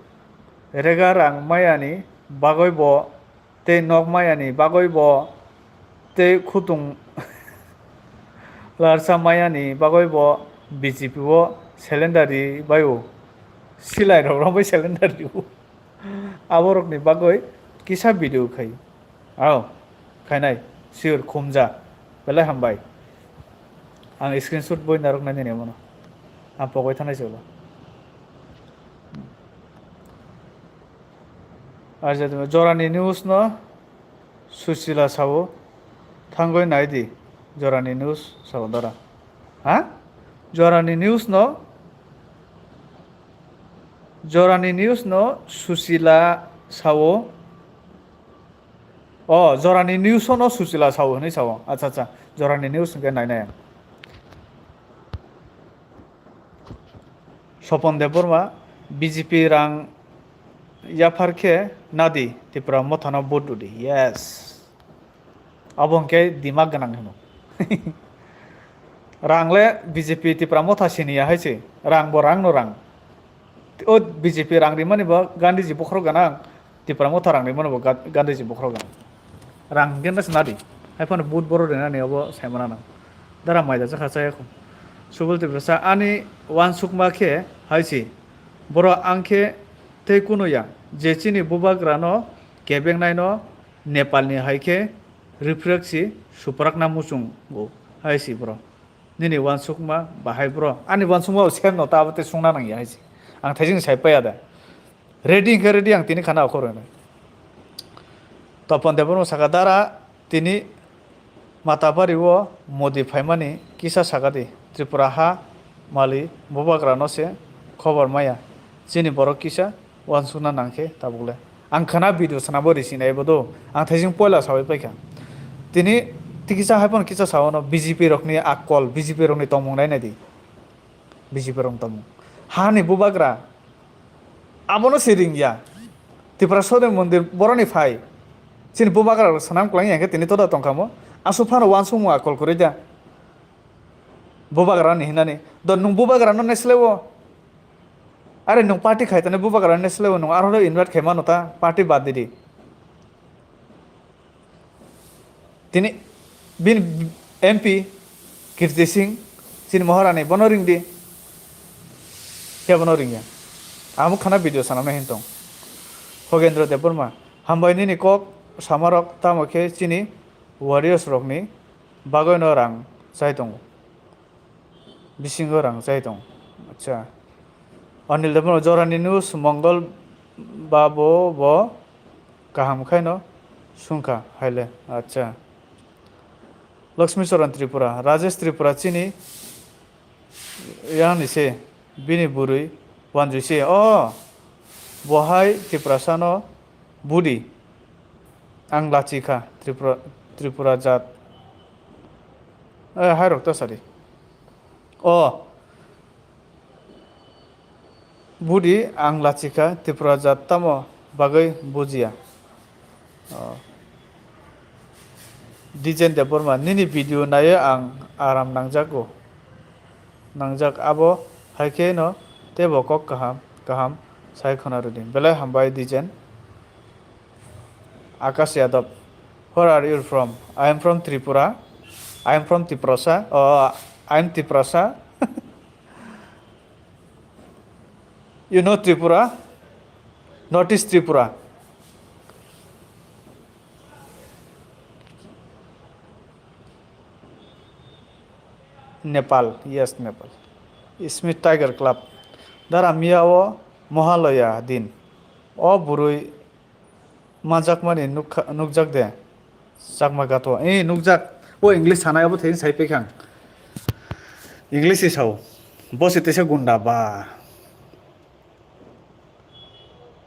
Rega rang mayani bagwi bo tei nok mayani bagwi bo tei khutung larsa mayani bagwi bo B J P o cylinder ri baio. Silai rok romwi cylinder rio. Aborokni bagwi kisa video khai. Ao, khainai, sure, khumja. Belai hambai. Ang screenshot boi narwknai nini mono. Ang pogwi thangnai se ulo. Ar jodi jorani news no Susila sao, thangwi nai di. Jorani news sao dara. Ha? Jorani news no, jorani news no Susila sao. O, jorani news no Susila sao hwnwi sao. Acha, acha. Jorani news hwnkhe nainai ang. Sopon Debbarma, B J P rang yaphar khe nadi Tipra Mothano vote rwdi. Yes. Abo hwnkhe dimak gwnang hwno. Rang le B J P Tipra Motha siniya hai se. Rang bo rang no rang. O B J P rang rimani bo Gandhiji bokhorok gwnang. Tipra Motha rang rimano bo Ga-, Gandhiji bokhorok rang. Rang hwnkhe no se nadi. Hai phano vote borok rinani obo saimana nang. Dara maida jakha chaya kho. Subal Tiprasa ani uansukma khe hai se. Borok ang khe tei kunu ya. Je chini bubagrano kebengnai no Nepalni hai khe riphrek si suprakna muchungo hai se borok. Nini uansukma bahai bro. Ani uansukma bo same no ta abo tei sungna nang ya hai se. Ang thaising sai paya da. Ready hwnkhe ready ang tini khana okhor hwnwi. Topon Debbarma saka dara tini Matapari o Modi phaimani kisa saka di Tripura ha Mali, bubagra no se khobor maya. Chini borok kisa uansukna nang khe tabuk le. Ang khana video swnamwi risi nai bo do. Ang thaising poila sawi paikha. Tini tikisa hai phano kisa sao no B J P rokni akol, B J P rokni tongmung nai nai di. B J P rok tongmung. Hani bubagra. Abono se ringya. Tipraswrwng mondir boroni phai. Chini bubagra rok swnam kwlangya khe tini toda tongkha mo. Aswk phano uansukmung akol kwrwi da. Bubagra ni hinani. Do nwng bubagra no nesle o. Are nwng party khai tani bubagra nesle o nwng arho invite khai mano ta party bad di di. Tini bini M P Kirti Singh, chini Maharani, bono ring di. Khe bono ringya. Amo khana video sanamna hin tong. Khogendra Debbarma, hambai nini kok samarok tamo khe chini warriors rokni bagwi no rang chai tongo. Bisingo rang chai tong. Acha. Anil Debbarma, jorani news Mongol babo bo kaham khaino sungkha haile. Acha. Lakshmi Charan Tripura, Rajesh Tripura chini yang ni se bini burui wanjui se. Oh, bohai Tiprasa no budi. Ang lachi kha Tripura, Tripura jat. Eh, hai rok ta sadi. Oh. Budi ang lachikha Tripura jat tamo bagwi bujiya. Oh. Dijen Debbarma, nini video naiwi ang aram nangjago. Nangjak abo hai khe no teibo kok kaham kaham sai khwna rwdi. Belai hambai Dijen. Akash Yadav, where are you from? I am from Tripura. I am from Tiprasa. Oh, I am Tiprasa. You know Tripura? Northeast Tripura. Nepal, yes, Nepal. Smith Tiger Club. Dara miya o Mohalaya din. O burui manjakmani nukha-, nukjak de. Chakma gato. Eh, nukjak. O English sanai abo thai sai pekhang. English si sao. Bo se tesa gunda ba.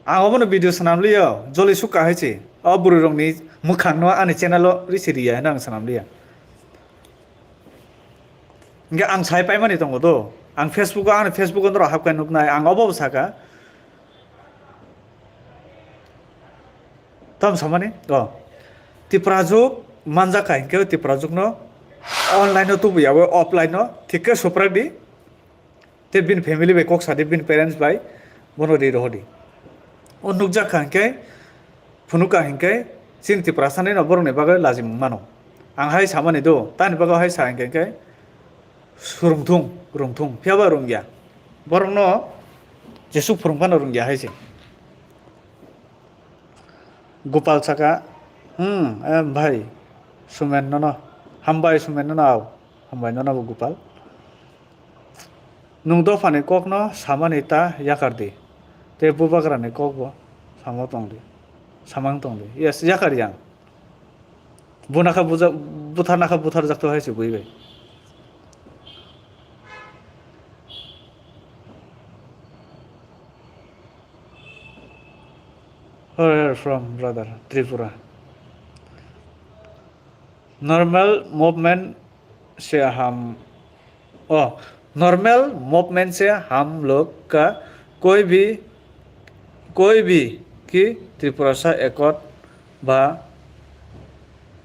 Ang obono video swnam liyo, joli sukha hai se. O bwrwi rokni mwkhang no ani channel o risi riya hwnwi ang swnam liya. Hingke ang sai paimani tongo do. Ang Facebook o, ani Facebook o norok hapkhe nuknai, ang obo bo saka. Tam samani? O. Tiprajwk manjak kha hingke Tiprajwk no online o tubuya, offline o thik khe suprak di. Tei bini family bai kok sadi, bini parents bai bono ri rohordi. O nukjak kha hinkhe, phunuk kha hinkhe, chini Tiprasa ni no borok ni bagwi lajimung mano. Ang hai samani do, tani bagwi hai sa hinkhe, hinkhe, swrwngthung, rwngthung, phiya ba rwngya. Borok no jesuk phwrwng phano rwngya hai se. Gopal saka, hmm, eh, bhai, Sumen nono, hambai Sumen nono, au, hambai nono bo Gopal. Nwng dophani kokno samani ta yakar di, tei bubagrani kokbo samo tong di, samang tong di. Yes, yakar yang. Bunakha buja-, butharnakha butharjakto hai se bui bai. Where are you from, brother? Tripura. Normal movement से हम, oh, normal movement से हम लोग का कोई भी, कोई भी की त्रिपुरासा एकता बा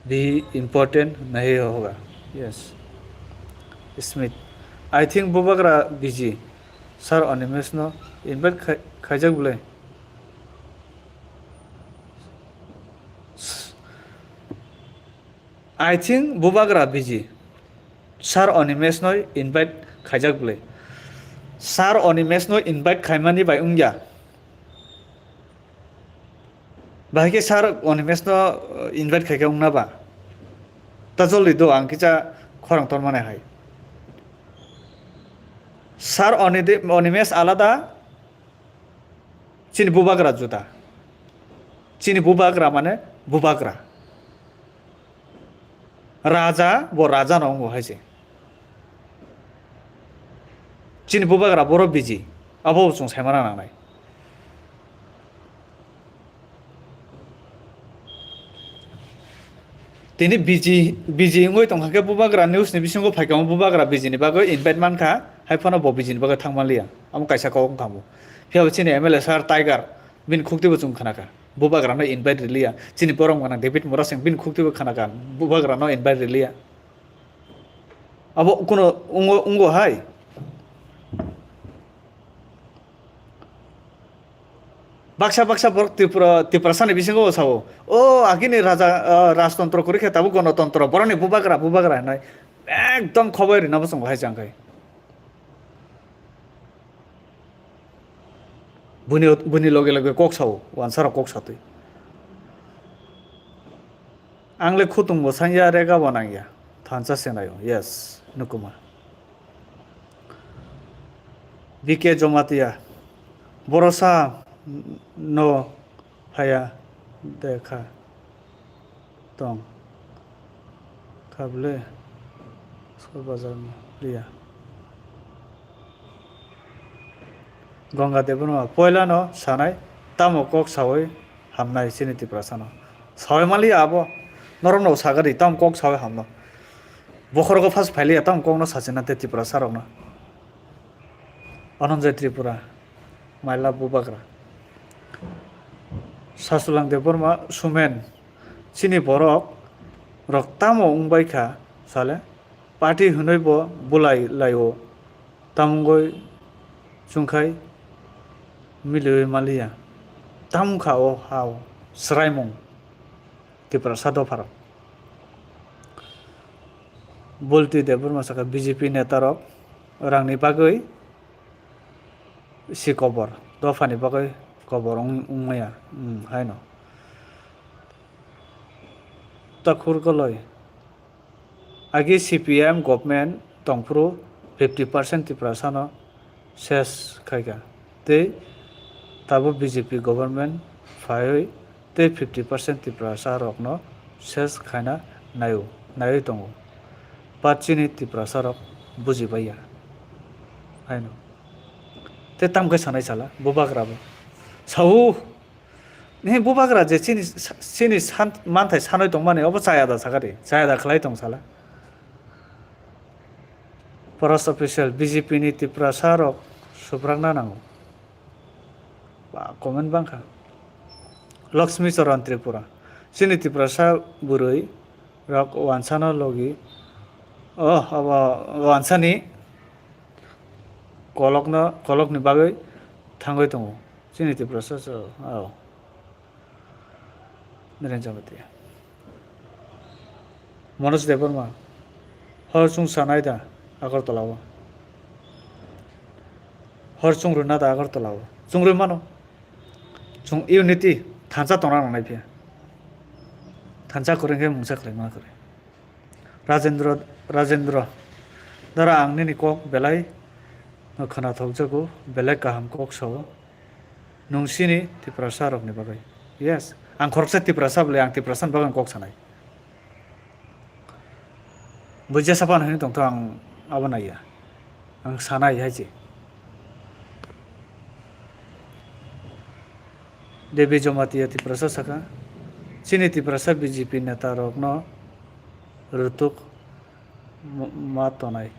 भी important नहीं होगा। Yes. Smith, I think Bubagra busy. Sir Animesh no invite khai-, khaijak bwle. I think Bubagra busy. Sir Animesh no invite khaijak bwle. Sir Animesh no invite khaimani bai wngya. Bahai khe Sir Animesh no, uh, invite khai khe wngna ba? Ta joldi do, ang kisa khorang tor mane hai. Sir Onide-, Animesh alada, chini bubagra juda. Chini bubagra mane bubagra. Raja, bo raja no wngo hai se. Chini bubagra borok biji, abo bo chwng saimana nangnai. Tini biji, biji wngwi tongkha khe bubagra news ni bisingo phaikha, bubagra biji ni bagwi invite mankha, hai phano bo biji ni bagwi thangmanliya. Amo kaisa kok wngkha mo. Phiya bo chini M L A sir Tiger, bini khukti bo chwng khnakha. Bubagra no invite riliya. Chini borom gwnang David Murasing bini khukti bo khnakha. Bubagra no invite riliya. Abo kuno wngwi, wngwi hai. Baksa baksa borok Tripura, Tiprasani bisingo sao, "O, agini raja, ah, rajtontro kwrwi khe tabuk gonotontro, boroni bubagra, bubagra," hinwi ekdom khoboi rina bwskango hai chang khai. Buni, buni loge loge kok sao, wansarok kok satwi. Ang le khutung bo sanya, rega bo nangya. Thansa se nayo. Yes, nukuma. B K Jomatia. Borosa no phaya dekha tong kha bwle. Sor bazar no liya. Ganga Debbarma poilano sanai, tamo kok sawi hamnai chini Tiprasano. Sawi maliya abo, norokno sagadi, tamo kok sawi hamno. Bokhorogo phas phailiya, tamo kokno sachina tei Tiprasarokno. Ananjay Tripura, Maila Bubagra. Sasulang Debbarma, Sumen, chini borok rok tamo wngbai kha sale? Party hwnwi bo bulai lai-o, tamungoi chwngkhai miliwi maliya. Tamung kha o ha-o swraimung Tiprasa dopharok. Bulti Debbarma sakha, B J P netarok rangni bagwi si kobor, dophani bagwi kobor wng-, wngmaya, hmm, haino. Takhur Koloi. Agi C P M government tongphuru fifty percent Tiprasano ses khaikha, tei tabuk B J P government phaiwi tei fifty percent Tiprasarokno ses khaina naio, naiwi tongo. But chini Tiprasarok bujibaiya haino. Tei tamkhe sanai sala, bubagrabo. Sao, Nini bubagra je chini, chini san-, manthai sanwi tongmani, obo chaya da sakha di, chaya da khlai tong sala. Post official B J P ni Tiprasa rok subrakna nango. Ba, comment bangkha. Lakshmi Charan Tripura. Chini Tiprasa bwrwi rok wansano logi. Oh, abo wansani kolokno, kolokni bagwi thangwi tongo. Chini Tiprasa so, oh. Niren Jamatia. Manoj Debbarma. Hor chwng sanai da Agartala o. Hor chwng rwna da Agartala o. Chwng rwi mano. Chwng unity thansa tongna nangnai phiya. Thansa kwrwi khe mungsa khlai ma kwrwi. Rajendra, Rajendra. Dara ang nini kok belai no khwnathok jago, belai kaham kok sao. Nung sini Tiprasa rokni bagwi. Yes, ang khoroksa Tiprasa bwle, ang Tiprasa ni bagwi ang kok sanai. Bujiya sapan hwnwi tongtho ang abo naiya. Ang sanai hai se. Devi Jamatia Tiprasa saka, chini Tiprasa B J P neta rokno rwtuk ma tonai.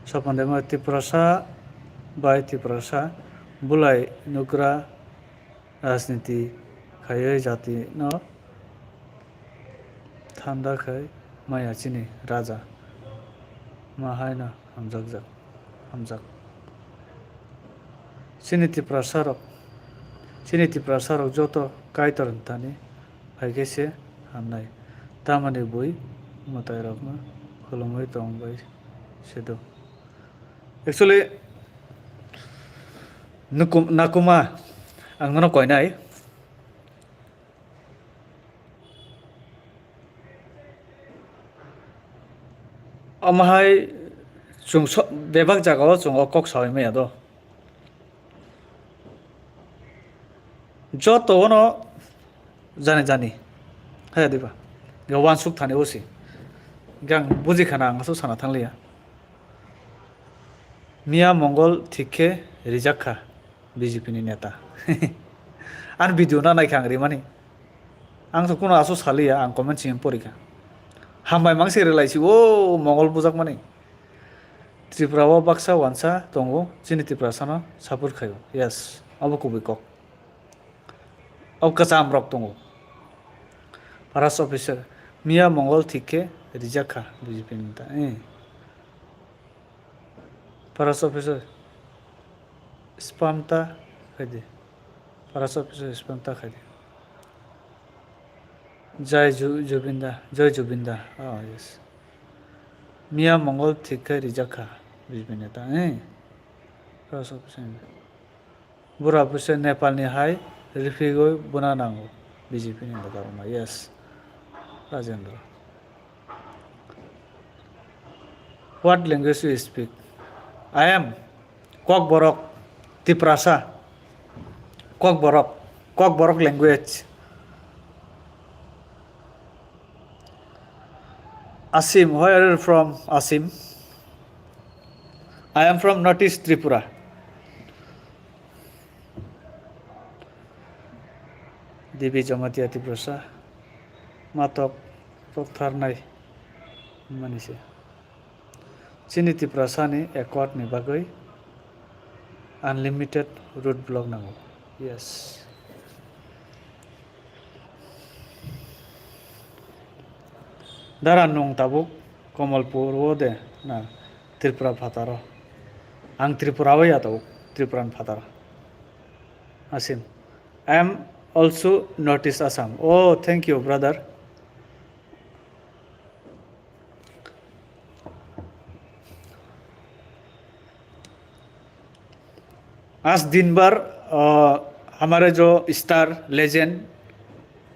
Sopon Debbarma Tiprasa bai Tiprasa bulai nugra rajniti khaiwi jatino thanda khai maya chini raja ma haino hamjakjak, hamjak. Chini Tiprasa rok, chini Tiprasa rok joto Kaitor thani phaikhe se hamnai. Tamoni bui mwtai rokno khulumwi tong bai se do. Actually, nukum-, nakuma ang nono koinai. Omo hai chwng so-, bebak jagao chwng o kok saui maya do. Joto ono jani jani. Haya diba. Ga wansuk thani o si. Gang buji khana ang asuk sana thangliya. Miya Mongol thik khe rijak kha B J P ni neta. Ani video no naikha ang rimani. Ang to kuno aso saliya, ang comment simi porikha. Hambai mangsi rwlaisi o Mongol bujakmani. Tripura o baksa wansa tongo, chini Tiprasano support khaio. Yes, abo kubui kok. Abo kwcham rok tongo. Paras officer, Miya Mongol thik khe rijak kha B J P ni neta. Eh. Paras officer spam ta khaidi. Paras officer spam ta khaidi. Jai Ju-, Jubinda, Jai Jubinda. Oh, yes. Miya Mongol thik khe rijak kha B J P neta, eh? Paras officer. Bura bwse Nepal ni hai rifigwi buna nango B J P ni neta rokno. Yes. Rajendra. What language you speak? I am Kokborok, Tiprasa. Kokborok, Kokborok language. Asim, where are you from, Asim? I am from Northeast Tripura. Dibi Jamatia Tiprasa, matok tokthar nai mani se. Chini Tiprasa ni accord ni bagwi unlimited road block nango. Yes. Dara nung tabuk Kamalpur o de na Tripura phataro. Ang Tripura o ya tabuk, Tripura ni phataro. Asim. I am also Northeast Assam. Oh, thank you, brother. आज दिन भर, अ, हमारे जो star legend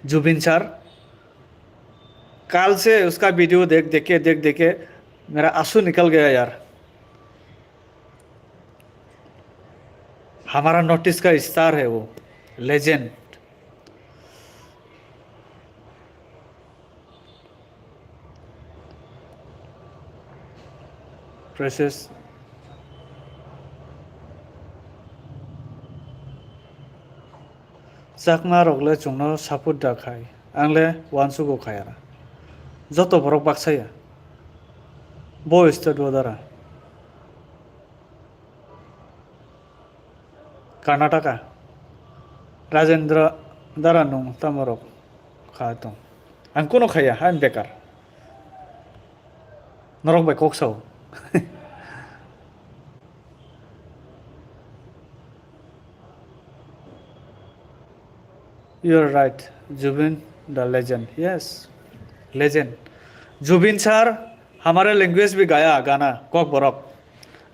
Zubin सर, कल से उसका वीडियो देख देख के, देख देख के मेरा आंसू निकल गया यार। हमारा नॉर्थ ईस्ट का स्टार है वो, legend. Precious. Chakma rok le chwngno support da khai, ang le uansugo khaya. Joto borok baksa ya. Bo state o dara. Karnataka. Rajendra dara nung tamo rok kha tong. Ang kuno khaya, ha, ang bekar. Norok bai kok sao. You're right, Jubin the legend. Yes, legend. Zubeen sir हमारे language भी गाया गाना, कॉकबरक।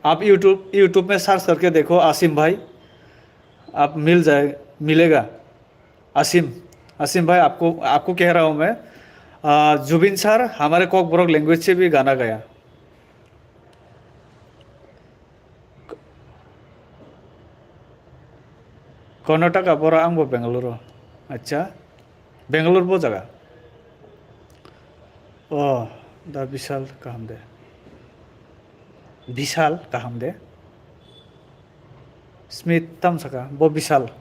आप YouTube, YouTube में सर्च करके देखो आसिम भाई, आप मिल जाए, मिलेगा। आसिम, आसिम भाई, आपको, आपको कह रहा हूँ मैं, आ, जुबिन सर हमारे कॉकबरक लैंग्वेज से भी गाना गाया। Karnataka, boro ang bo Bengaluru. Acha, Bengaluru bo jaga. Oh, da Bishal kaham de. Bishal kaham de. Smith tam saka, bo Bishal.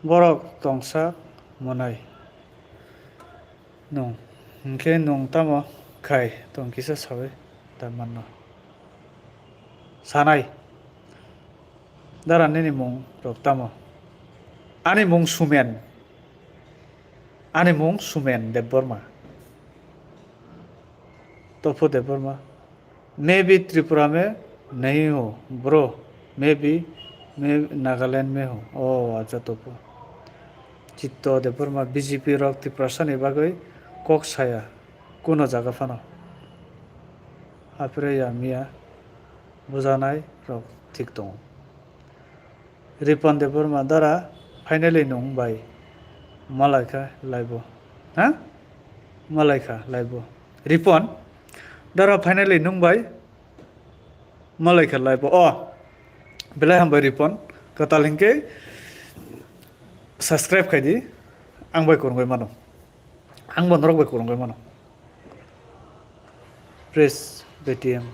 Borok tongsa monai. Nung, hwnkhe nung tamo khai tong kisa sawi ta manno. Sanai. Dara nini mung rok tamo? Ani mung Sumen. Ani mung Sumen Debbarma. Topo Debbarma. मैं भी त्रिपुरा में नहीं हूँ, bro। मैं भी, मैं नागालैंड में हूँ। Oh, acha, topo. Chitto Debbarma, B J P rok Tiprasa ni bagwi kok saya, kuno jaga phano. Hapre ya miya, bujanai rok thik tongo. Ripon Debbarma, dara, finally nung bai malaikha laibo. Ha? Malaikha laibo. Ripon, dara, finally nung bai malaikha laibo. Oh, belai hambai Ripon. Kwtal hinkhe subscribe khaidi. Ang bai kwrwngwi mano. Ang bo norok bai kwrwngwi mano. Press B T M.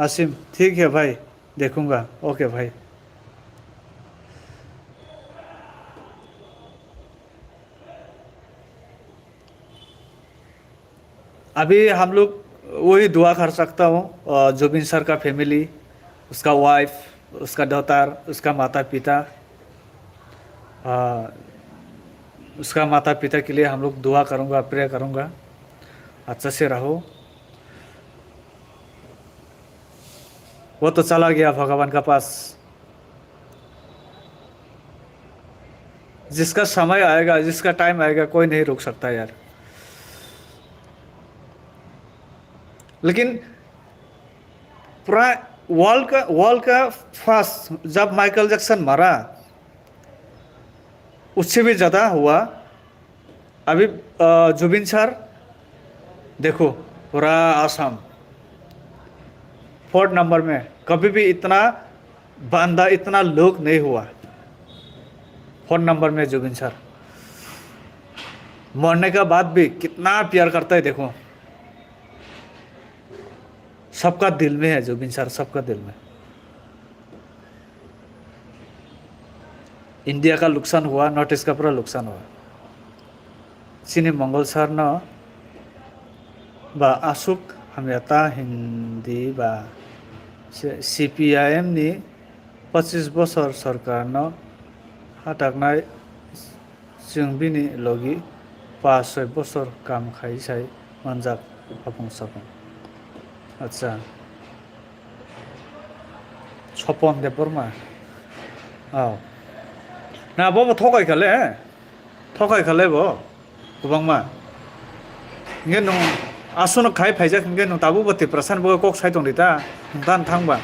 Asim, ठीक है भाई, देखूंगा। ओके भाई। अभी हम लोग वही दुआ कर सकता हूँ, अ, जुबिन सर का फैमिली, उसका वाइफ, उसका डॉटर, उसका माता पिता, अ, उसका माता पिता के लिए हम लोग दुआ करूँगा, प्रे करूँगा, अच्छा से रहो। वो तो चला गया भगवान का पास। जिसका समय आएगा, जिसका टाइम आएगा, कोई नहीं रोक सकता यार। लेकिन पूरा वर्ल्ड का, वर्ल्ड का फर्स्ट जब माइकल जैक्सन मरा, उससे भी ज़्यादा हुआ। अभी, अ, जुबिन सर, देखो, पूरा आसाम फोर्थ नंबर में, कभी भी इतना बंदा, इतना लोग नहीं हुआ। फोर्थ नंबर में जुबिन सर, मरने का बाद भी कितना प्यार करता है, देखो। सबका दिल में है जुबिन सर, सबका दिल में। India का नुकसान हुआ, नॉर्थ ईस्ट का पूरा नुकसान हुआ। Chini Mongol sir no ba aswk hamya ta hindi ba, C P I M ni pachis bosor sorkar no hataknai. Chwng bini logi pas soi bosor kam khai sai manjak apung sapung. Acha. Sopon Debbarma. Oh. Na, bo bo thokai khale, eh? Thokai khale bo. Kwbangma. Hingke nwng aswkno khai phaijak hingke nwng tabukbo Tiprasani bagwi kok sai tongdi ta? Nwng ta thangba.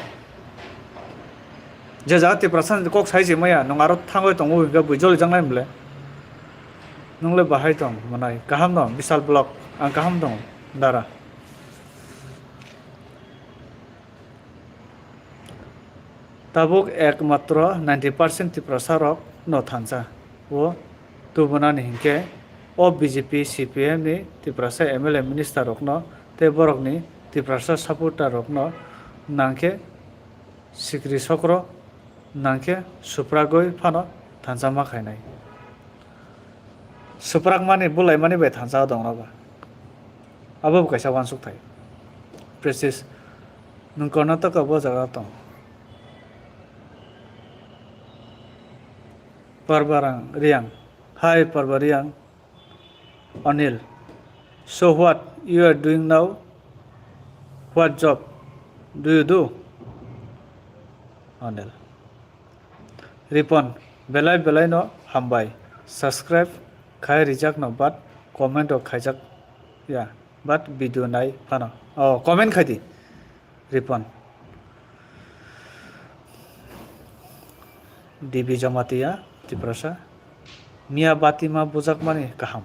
Je jaga Tiprasani kok sai se maya, nwng aro thangwi tongo hingke bui joli jangnai mole. Nwng le bahai tong mwnai. Kaham no, Bishal Block. Ang kaham tongo, dara. Tabuk ekmatro ninety percent Tiprasa rok no thansa o tubunani hinkhe o B J P, C P M ni Tiprasa M L A minister rokno tei borokni Tiprasa supporter rokno nangkhe sikri sokro nangkhe supragwi phano thansa ma khainai. Suprakmani, bulaimani bai thansa o dong rw ba. Abo bo kaisa uansuk thai. Precis, nwng Karnataka bo jaga tong. Parbarang Riang. Hi, Parba Riang. Anil. So what you are doing now? What job do you do? Anil. Ripon, belai belai no hambai. Subscribe khai rijak no, but comment o khaijak ya, but video nai phano. Oh, comment khai di. Ripon. D B Jamatia, Tiprasa. Miya bati ma bujak mani kaham.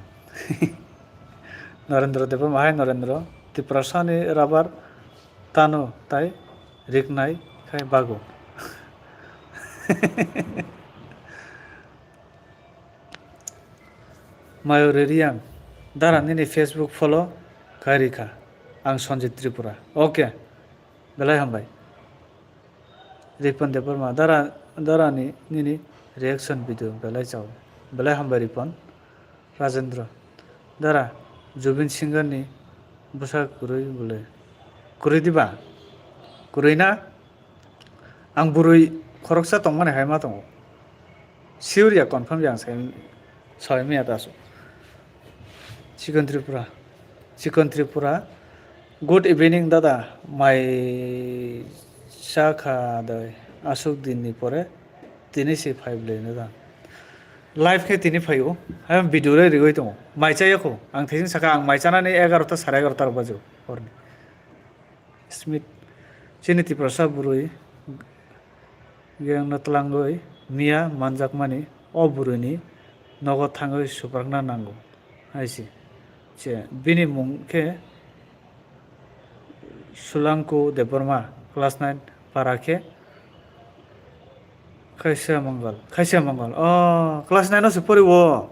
Narendra Debbarma, hai Narendra. Tiprasa ni rabar tano tai riknai khai bago. Mayuri Riang, dara nini Facebook follow khai rikha. Ang Sanjit Tripura. Okay. Belai hambai. Ripon Debbarma, dara, dara ni nini reaction video belai chao. Belai hambai Ripon. Rajendra, dara, Zubeen Singh ni bwsa kwrwi bwle. Kwrwi diba? Kwrwi na? Ang bwrwi khoroksa tongmani hai ma tongo. Sure ya, confirm ya ang sai, sai manya ta aswk. Chikon Tripura. Chikon Tripura. Good evening, dada. Mai cha kha doi. Aswk din ni pore tini se phai bwle na da. Live khe tini phaio. Hai video le rigoi tongo. Mai cha ya kho. Ang thesing saka ang mai cha nani egarota sare egarota rok bajo horni. Smith, chini Tiprasa bwrwi gengno twlangwi miya manjakmani o bwrwini nogo thangwi suprakna nango, hai se. Che, bini mung khe Sulangku Debbarma, class nine para khe Khaisa Mangal, Khaisa Mangal. Oh, class nine no se pori o.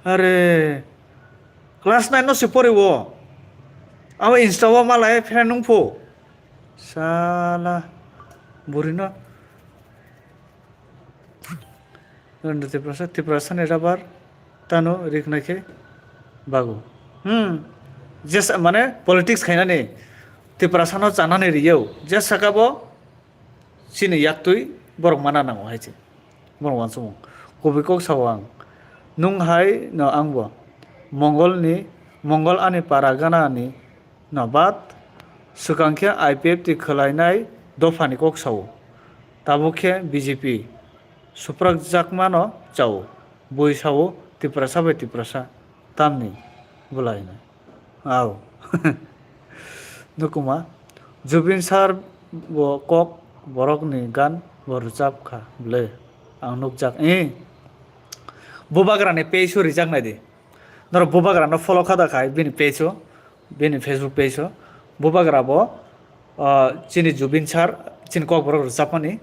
Are, class nine no se pori o. Abo Insta o malai friend nung pho. Sala burino. Rwndw Tiprasa, Tiprasani rabar tano riknai khe bago. Hmm. Jesa mane politics khainani Tiprasano chanani riyo. Jesa kabo chini yaktwi borok mana nango hai se. Borok wansukmung. Kubui kok sao ang. Nwng hai no angbo. Mongol ni, Mongol ani para gana ni no bat. Swkang khe I P F T khwlainai dophani kok sao. Tabuk khe B J P. Suprakjakmano chao. Bui sao Tiprasa bai Tiprasa. Tamni bwlaino. Au. Nukuma. Zubin sir bo kok borokni gan bo rwchap kha bwle. Ang nukjak. Eh. Bubagrani page o rijak nai di. Norok Bubagrano follow kha da khai bini page o. Bini Facebook page o bubagra bo, ah, chini Zubin sir, chini kokborok rwchapmani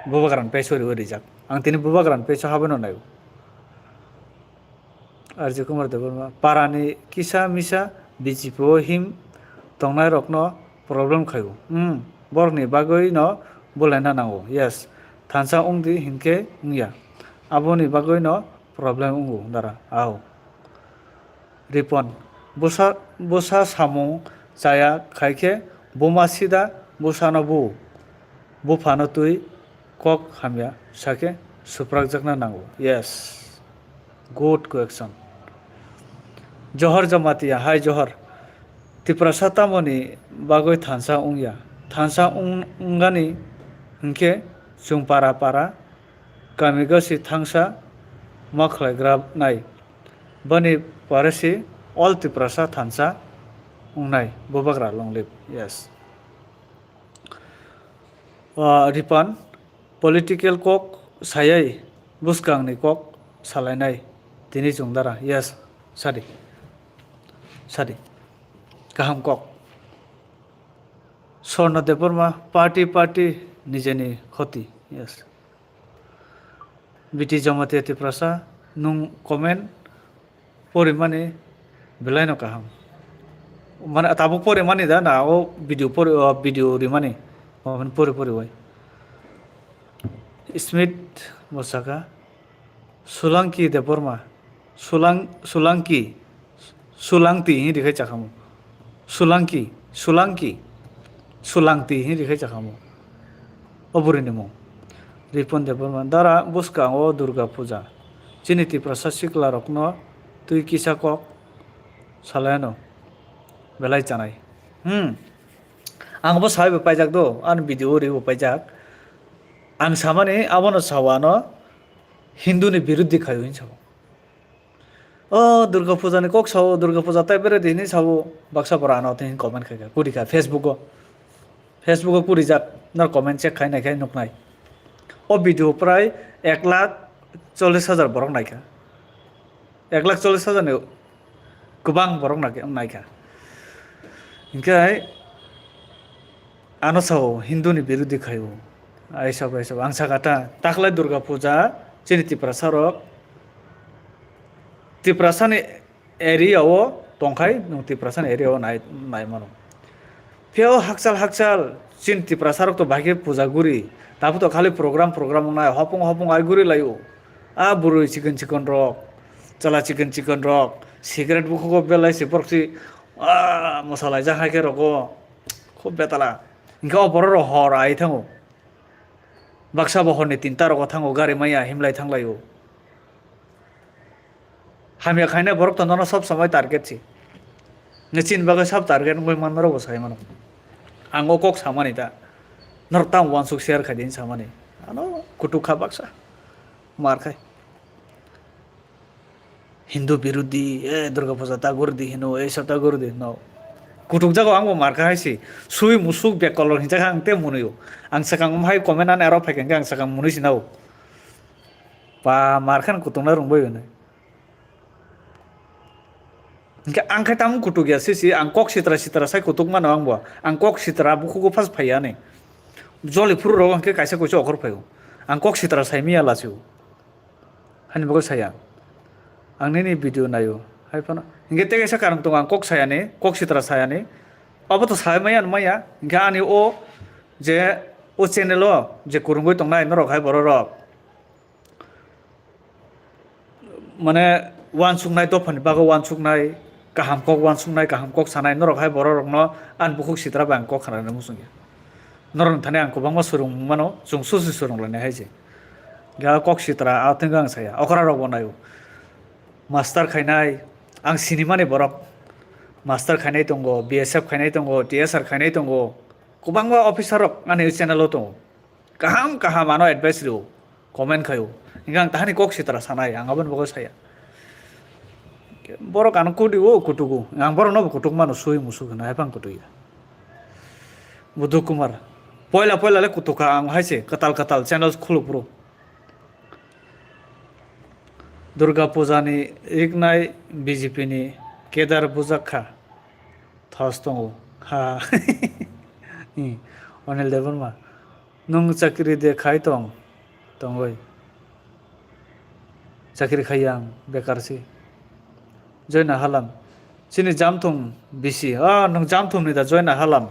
bubagrani page o riwi rijak. Ang tini bubagrani page o habai no naio. Arjun Kumar Debbarma, parani kisa misa B J P o him tongnai rokno problem khaio. Hmm, borokni bagwi no bulaina nango. Yes, thansa wngdi hinkhe wngya. Aboni bagwi no problem wngo dara. Au. Ripon, bwsa, bwsa samung chaya khai khe buma sida bwsano bu, buphano twi kok hamya sakhe suprakjakna nango. Yes. Good question. Johor Jamatia, hai Johor. Tiprasa tamoni bagwi thansa wngya? Thansa wng-, wngani hinkhe chwng para para kami gasi thangsa ma khlaigra nai. Bani pore si all Tiprasa thansa wngnai, bubagra long live. Yes. Ah, Ripan, political kok sayai bwskangni kok salainai tini chwng dara. Yes, sadi. Sadi. Kaham kok. Swarna Debbarma, party, party, nijeni khoti. Yes. B T Jamatia Tiprasa, nwng comment porimani belaino kaham. Mane tabuk porimani da na o video pori, o video rimani. Comment pori pori wai. Smith bo saka, Sulangki Debbarma, Sulang, Sulangki, Sulangti hini rikhai chakhamu. Sulangki, Sulangki, Sulangti hini rikhai chakhamu. O burini mung. Ripon Debbarma, dara bwskango Durga Puja. Chini Tiprasa sikla rokno twi kisa kok salaino belai chanai. Hmm. Ang bo sawi bo paijak do, ani video ri bo paijak. Ang samani abono sawano Hindu ni biruddhi khayo hin sabo. O Durga Puja ni kok sao, Durga Puja tai bere di hinwi sao, baksa bora ano tei comment khai kha, kuri kha Facebook o. Facebook o kuri jak, nor comment check khai nai khai nuk nai. O video prai ek lakh chollish hajar borok nai kha. Ek lakh chollish hajar ni kwbang borok nai kha, nai kha. Hinkhe ano sao Hindu ni biruddhi khaio. Aisa, aisa, ang saka ta, taklai Durga Puja chini Tiprasa rok, Tiprasa ni area o tongkhai, nwng Tiprasa ni area o nai, nai mano. Phiyao hakchal hakchal chini Tiprasa rok to bahai khe puja guri, tabuk to khali program program wngnai, hopung hopung ai guri laio. A bwrwi chikon chikon rok, chwla chikon chikon rok, cigarette bukhugo belai se borok si, ah, mosa laijak hai khe rogo, khub betala. Hinkhe o borok rok hor ai thango. Baksa bo horni tinta rogo thango, gari maya himlai thanglaio. Hamya khainai borok to nono sob somoi target si. Nge chini bagwi sab target wngwi manma rok bo sai mano. Ang o kok samani ta. Norok tamo uansuk share khai di hinwi samani. Ano kutuk kha baksa. Mar khai. Hindu biruddhi, eh, Durga Puja ta guri di hino, eh, sab ta guri di hino. Kutuk jago ang bo mar kha hai si. Sui musuk bek kolor hinjak ang te munui o. Ang sakang um hai comment ani aro phai khe ang sakang munui si nao. Pa mar khan kutung na rung bai bini. Hinkhe ang khe tamo kutuk ya sisi, ang kok sitra sitra sai kutuk mano ang bo. Ang kok sitra bukhugo phas phai ya ni. Joli phuru rogo hinkhe kaisa kuisa okhor phai o. Ang kok sitra sai miya lasi o. Hani bagwi saya. Ang nini video nayo. Hai phano. Hinkhe tei kaisa karon tongo ang kok saya ni, kok sitra saya ni. Abo to sai maya maya, hingke ani o je o channel o je kurungoi tongnai norok hai borok rok. Mane uansuknai dophani bagwi uansuknai, kaham kok uansuknai, kaham kok sanai, norok hai borok rokno ani bukhuk sitra bai ang kok khnana muchungya. Norokni thani ang kwbangma swrwng mano, chwng sosi swrwng lainai hai se. Ga kok sitra a thwngkhe ang saya, okra rok bo naio. Master khainai, ang sinimani borok master khainai tongo, B S F khainai tongo, T S R khainai tongo, kwbangma officer rok ani channel o tongo. Kaham kaham ano advice rio, comment khaio. Hingke ang tahani kok sitra sanai, ang aboni bagwi saya. Borok ano kudio kutugo, ang borokno bo kutuk mano sui musuk hwnwi hai phang kutuya. Budhu Kumar, poila poila le kutuk kha ang hai se kwtal kwtal channels khuluk phuru. Durga Puja ni riknai B J P ni kedar bujak kha. Thos tongo. Ha. Hi. Anil Debbarma. Nwng chakri de khai tong? Tongoi. Chakri khai ang bekar si. Joina halam. Chini jamthum bisi. Ah, nwng jamthum ni da joina halam.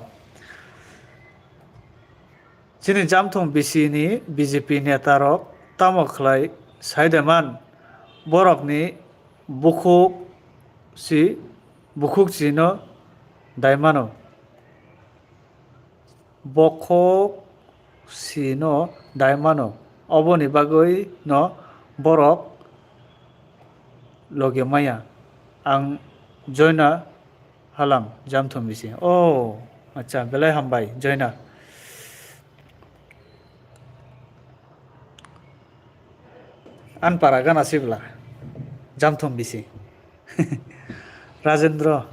Chini jamthum bisi ni B J P neta rok tamo khlai sai de man? Borok ni bukhuk si, bukhuk si no dai mano. Bokhok si no dai mano. Oboni bagwi no borok loge maya. Ang joina halam jamthum bisi. Oh, acha, belai hambai, joina. An para gana sibla. Jamthum bisi. Rajendra,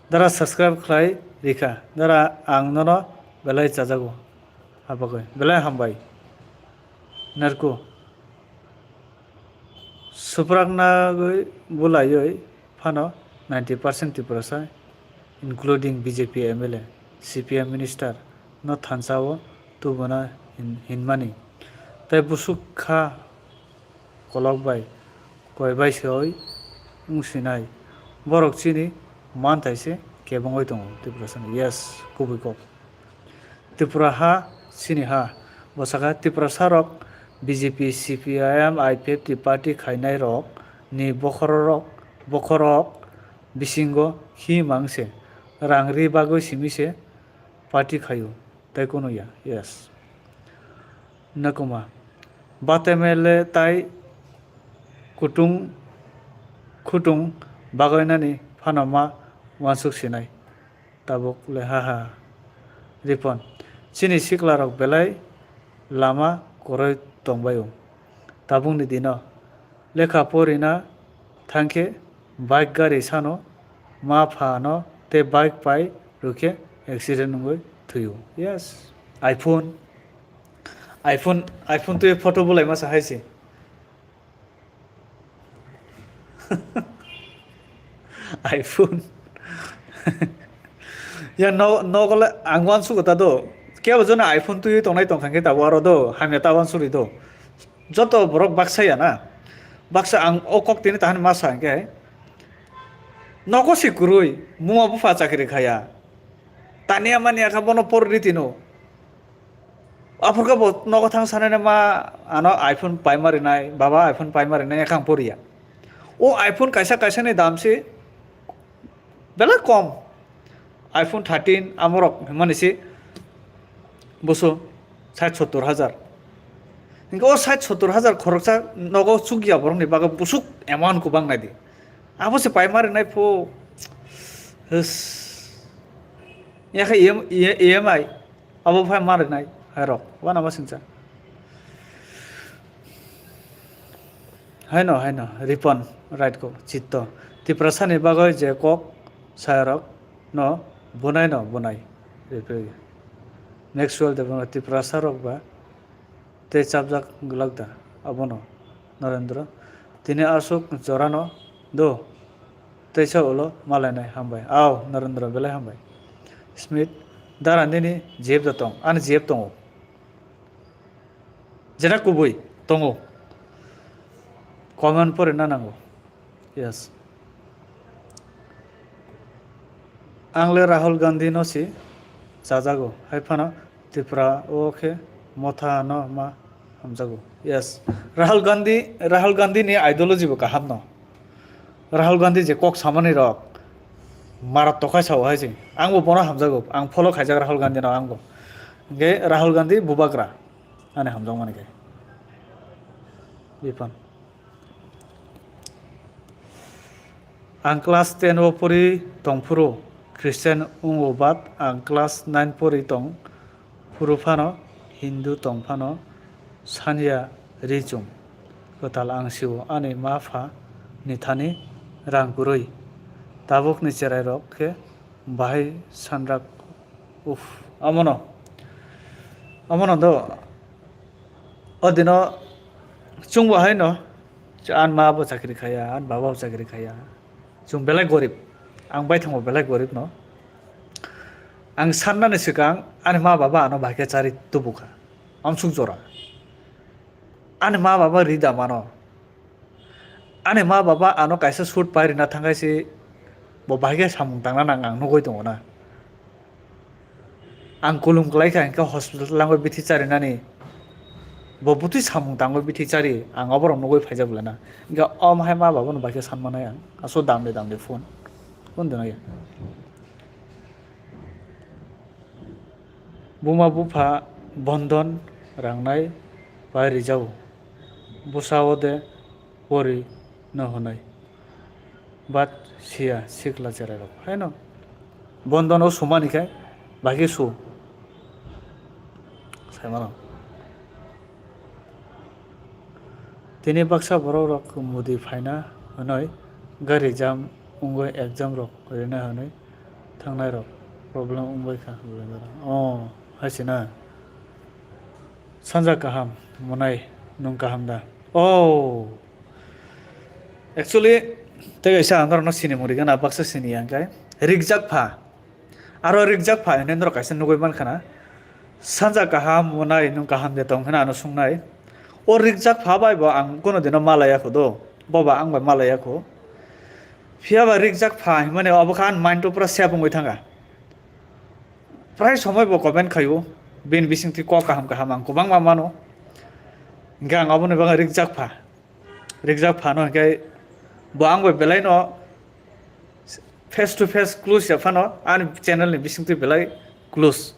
dara subscribe khlai rikha. Dara ang nono belai chajago. Habagoi. Belai hambai. Narko. Supraknagwi bulaiwi phano ninety percent Tiprasa, including B J P M L A, C P M minister no thansa o tubuna hin-, hinmani. Tai busuk kha kolok bai, koi bai se oi wng sinai. Borok chini manthai se kebengwi tongo Tiprasa ni. Yes, kubui kok. Tripura ha chini ha. Bo sakha Tiprasa rok B J P, C P I M, I P F T party khainai rok ni bokhorok, bokhorok bisingo himang se rang ri bagwi simi se party khaio. Tai kunu ya. Yes. Nakuma. Batemele tai kutung khutung bagainani phano ma wansuk sinai. Tabuk le ha ha. Ripon. Chini sikla rok belai lama koroi tongbaio. Tabukni dino lekha porina thangkhe bike gari sano ma phano tei bike pai rwkhe accident wngwi thwio. Yes. iPhone, iPhone, iPhone twi photo bulai masa hai se. iPhone. Ya no, nogo le ang uansukgo ta do. Kebo jono iPhone twi tongnai tongkha khe tabuk aro do. Hamya ta uansukri do. Joto borok baksa ya na. Baksa ang o kok tini tahani masa hingke. Nogo si kwrwi, muma bupha chakri khaya. Tania mania kha bono por ri tino. Aphurkhe bo nogo thang sanai ma ano iPhone paima rinai, baba iPhone paima rinai, ekhang poriya. O iPhone kaisa kaisa ni dam se belai kom. iPhone thirteen amorok hwnmani se boso sait sottor hajar. Hingke o sait sottor hajar khoroksa nogo chukya borokni bagwi busuk amount kwbang nai di. Abo se paima rinai pho. Hwss. Yakhe E M, E M I. Abo phai ma rwnai hai rok, uanama singcha. Haino, haino, Ripon, right kok, chitto. Tiprasani bagwi je kok sayarok no bunai no bunai. Ripre. Maxwell Debbarma Tiprasa rok ba tei chapjak glak da abono, Narendra. Tini aswk jorano do teisa ulo malainai hambai. Au, Narendra belai hambai. Smith, dara nini G F da tong, ani G F tongo. Jena kubui tongo. Comment pore na nango. Yes. Ang le Rahul Gandhi no si chajago, hai phano Tripura o khe Motha no ma hamjago. Yes, Rahul Gandhi, Rahul Gandhi ni ideology bo kaham no. Rahul Gandhi je kok samani rok marat tokhai sao hai se. Ang bo bono hamjago, ang follow khaijak Rahul Gandhi no ang bo. Hingke Rahul Gandhi bubagra ani hamjakmani khe. Biphan. Ang class ten o pori tongphuru Christian wngo, but ang class nine pori tong phuru phano Hindu tong phano sanya ri chum kwtal ang sio, ani ma pha ni thani rang kwrwi, tabuk ni cherai rok khe bahai sanrak. Uff, amono, amono do. O dino chwngbo haino, ani ma bo chakri khaya, ani baba bo chakri khaya. Chwng belai gorib. Ang bai thango belai gorib no. Ang sannani swkang ani ma baba ano bahai khe chari tubukha. Amsuk jora. Ani ma baba ri da mano. Ani ma baba ano kaisa suit pai rina thangkhe se bo bahai khe samung tangna nang ang nugui tongo na. Ang kulum kwlai kha hingkhe hospital langwi bithi charinani. Bo bwtwi samung tangwi bithi chari ang oborok nugui phaijak bwlana. Hingkhe o hai ma baba no bahai khe sanmanai ang. Aswk damde damde phone. Phone dino ya. Buma bupha bondon rangnai pai rijao. Bwsao de pori no hwnwi. Bat siya sikla cherai rok. Haino bondon o sumani khe bahai khe su. Saimano. Tini baksa borok rok mudi phaina hwnwi gari jam wngwi exam rok rina hwnwi thangnai rok problem wngbai kha. Oh, hai se na. Sanja kaham, mwnai nwng kaham da? Oh, actually, tei kaisa ang norokno sini murigana baksa sini yang kai. Rikjak pha. Aro rikjak pha hinwi norok kaisa nugui mankha na. Sanja kaham, mwnai nwng kaham de tong hwnwi ano sungnai. O rikjak pha bai bo ang kono dino malaya kho do. Bo ba ang bai malaya kho. Phiya ba rikjak pha hinmani obo kha ani mind o pura sep wngwi thangkha. Prai somoi bo comment khaio. Bini bisingtwi kok kaham kaham ang kwbangma mano. Hingkhe ang aboni bagwi rikjak pha. Rikjak phano hingkhe bo ang bai belai no face to face close ya phano ani channel ni bisingtwi belai close.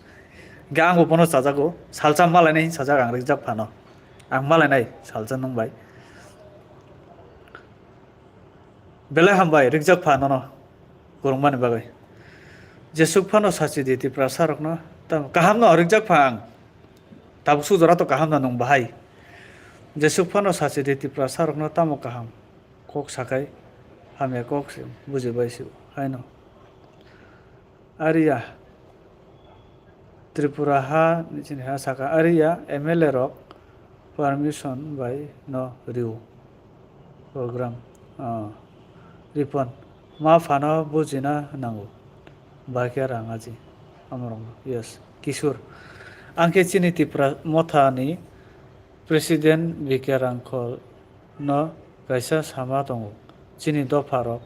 Hingkhe ang bo bono chajago, salsa malainai hinwi sajak ang rikjak phano. Ang malainai salsa nwng bai. Belai hambai rikjak pha nono kwrwngmani bagwi. Jesuk phano sachi di Tiprasa rokno, tam-, kaham no rikjak pha ang. Tabuk sujora to kaham no nwng bahai. Jesuk phano sachi di Tiprasa rokno tamo kaham kok sakai hamya kok se buji bai se haino. Ariya Tripura ha ni chini ha saka ariya M L A rok permission bai no riu program, ah, ripon ma phano bujina nango bai khe rang aji amorok no. Yes, Kishore. Ang khe chini Tipra Motha ni President B K Rangkhol no kaisa sama tongo, chini dopha rok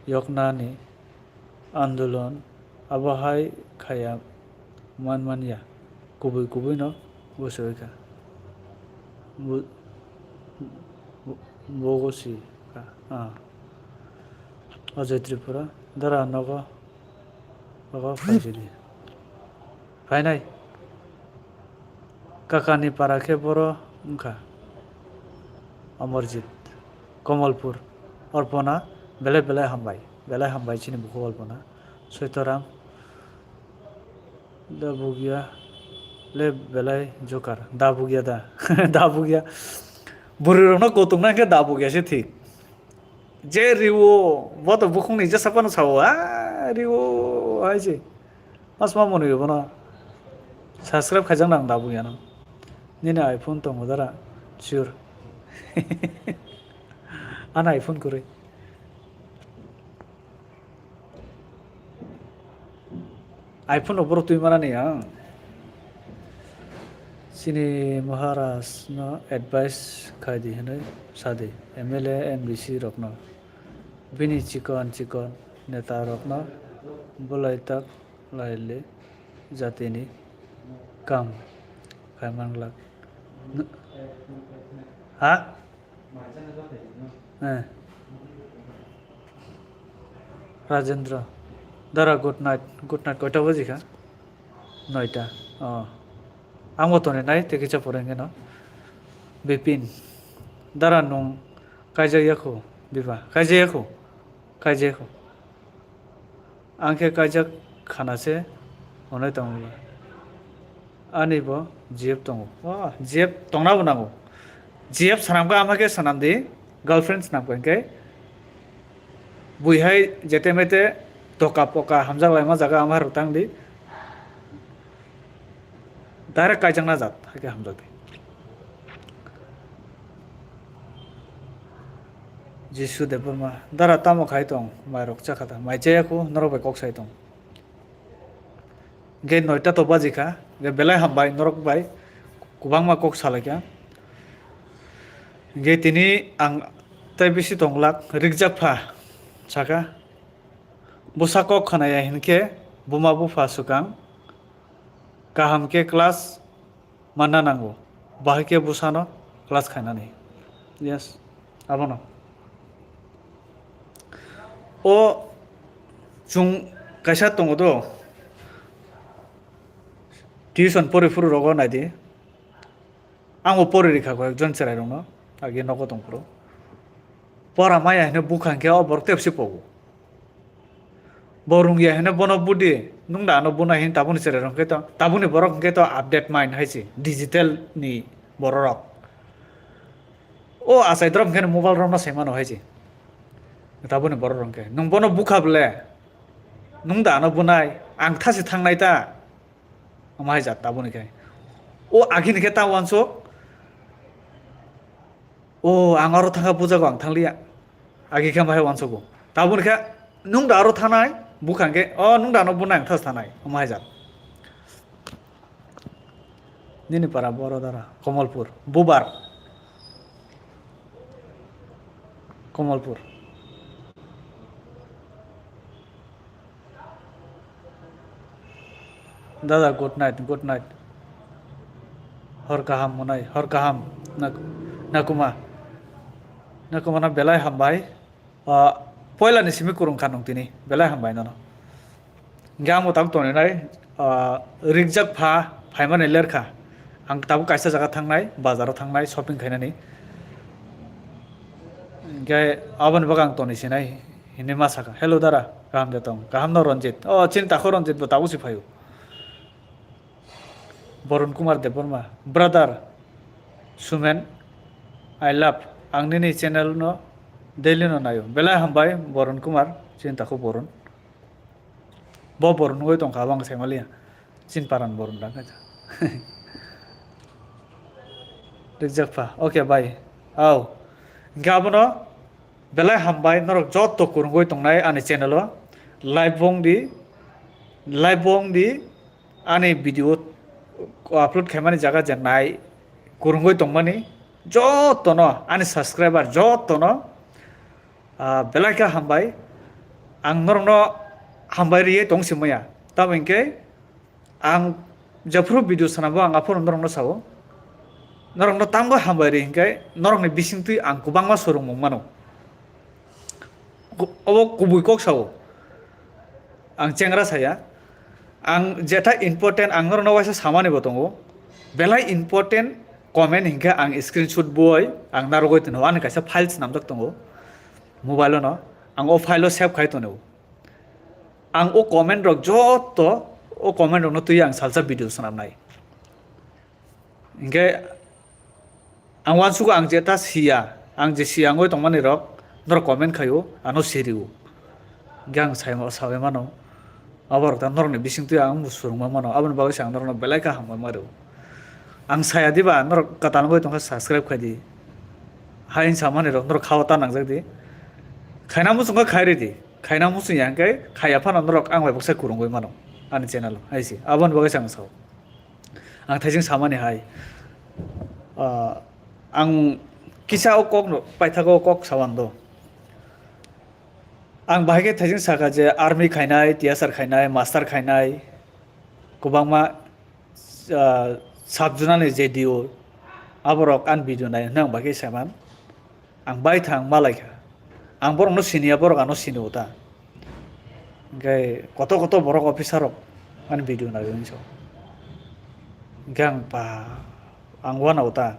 yoknani andolon abo hai khaya manmanya, kubui kubui no gosoi kha. Bu-, bu-, bogo si kha. Ah. Ajay Tripura, dara nogo, nogo phaisidi. Phainai. Kakani para khe boro wngkha. Amarjit, Kamalpur, Arpana, belai belai hambai, belai hambai chini bukhuk Arpana. Soitoram, da bugya, le belai jokar, da bugya da, da bugya. Bwrwi rokno kutung nang khe da bugya se thik. Je riwo, bo to bukhukni jesa phano sao, a riwo, hai se. Mas ma mwnwi bono. Subscribe khaijak nang da bugya no. Nini iPhone tongo dara? Sure. Ani iPhone kwrwi. iPhone no borok twi manani ang. Chini Maharaj no advice khai di hinwi sa di, M L A, M D C rok no. Bini chikon chikon neta rok no Bolai tak laile jatini kam kaimanglak. Ha? Eh. Rajendra. Dara, good night. Good night. Koita baji kha? Noita. Oh. Ang bo toni nai, tei kisa pore hwnkhe no. Bipin. Dara, nwng kaijak yakho? Biba. Kaijak yakho? Kaijak yakho? Ang khe kaijak khana se hwnwi tongo. Ani bo G F tongo. Oh, G F tongna bo nango. G F swnam kha, ama khe swnam di, girlfriend swnam kha hwnkhe. Bui hai jete mete toka poka hamjak laima jaga ama rok tang di. Direct kaijakna jat, hai khe hamjak di. Jisu Debbarma, dara tamo khai tong, mai rok cha kha da, mai chaya khu, norok bai kok sai tong. Ge noita to baji kha, ge belai hambai, norok bai kwbangma kok salai kha. Ge tini ang tei bisi tong glak, rikjak pha, saka. Bwsa kok khna ya hinkhe buma bupha swkang kaham khe class manna nango, bahai khe bwsano class khainani. Yes, abono. O chwng kaisa tongo do, tuition pori phuru rogo naidi. Ang bo pori rikha koi ekjon chwrai rokno, age nogo tong phuru. Pora maya hino bukha hwnkhe o borok tebsi pogo. Bo rung ya hino bono budi, nung da ano bunai hin tabuni chwrai rok hwnkhe to, tabuni borok hwnkhe to update mind hai se, digital ni borok rok. O achai drop hwnkhe mobile rok no sai mano hai se. Tabuni borok rok hwnkhe. Nung bono bukha ble, nung da ano bunai, ang thasi thangnai ta. Omo hai jat tabuni khe. O agini khe ta wansuk. O ang aro thangkha puja ko ang thangliya. Agi khe omo hai wansugo. Tabuni khe nung da aro thanai, bukha khe, o nung da ano bunai ang thas thanai. Omo hai jat. Nini para boro dara, Komolpur, Bubar. Komolpur. Dada, good night, good night. Hor kaham mwnai, hor kaham. Nak-, nakuma. Nakuma na belai hambai. Ah, poila ni simi kurung kha nung tini. Belai hambai nono. Hingke ang bo tabuk toni nai, ah, rikjak pha, phaimani lerkha. Ang tabuk kaisa jaga thangnai, bazaro thangnai, shopping khainani. Hingke aboni bagwi ang toni sinai, hinui ma saka, "Hello dara, kaham de tong?" "Kaham no Ranjit?" "O, chini takhu Ranjit bo tabuk si phaio." Borun Kumar Debbarma, "Brother Sumen, I love, ang nini channel no daily no naio." Belai hambai Borun Kumar, chini takhu Borun. Bo Borun wngwi tongkha, abang saimaliya. Chin paran Borun da khacha. Rijak pha. Okay, bye. Au. Hingke abono belai hambai norok jotto kurungwi tongnai ani channel o. Live bong di. Live bong di. Ani video upload khaimani jaga je nai kurungwi tongmani jottono ani subscriber jottono Ah, belai khe hambai. Ang norokno hambai rwui tong si manya. Tamo hinkhe ang jephuru video swnambo ang aphuru norokno sao. Norokno tamo hambai rwi hinkhe norokni bisingtwi ang kwbangma swrwngmung mano. Ku-, obo kubui kok sao. Ang chengra saya. Ang jetha important ang norokno waisa samani bo tongo. Belai important comment hinkhe ang screenshot boi ang narwgwi tongo. Ani kaisa file swnamjak tongo mobile o no. Ang o file o save khai tongo. Ang o comment rok jotto o comment rokno twi ang salsa video swnamnai. Hinkhe ang uansugo ang je ta siya, ang je siya wngwi tongmani rok, norok comment khaio, ano sirio. Hinkhe ang sai, sawi mano, abo rok ta norokni bisingtwi ang swrwngma mano, aboni bagwi se ang norokno belai khe hambai ma rwo. Ang saya diba, norok kwtal wngwi tongkha subscribe khai di. Hain samani rok norok khao ta nangjak di. Khaina muchung khe khai rw di. Khaina muchung ya hinkhe khaiya phano norok ang bai baksa kwrwngwi mano ani channel o, hai se. Aboni bagwi se ang sao. Ang thaising samani hai, ah, ang kisa o kok no paithago o kok sawan do. Ang bahai khe thaising sakha je army khainai, T S R khainai, master khainai, kwbangma, ah, sub zonal ni J D O, aborok ani video nai hwnwi ang bahai khe saiman. Ang bai thang malai kha. Ang borokno siniya, borok ano sini o ta. Hingke koto koto borok officer rok ani video nai hwnwi so. Hingke ang pa, ang wana o ta.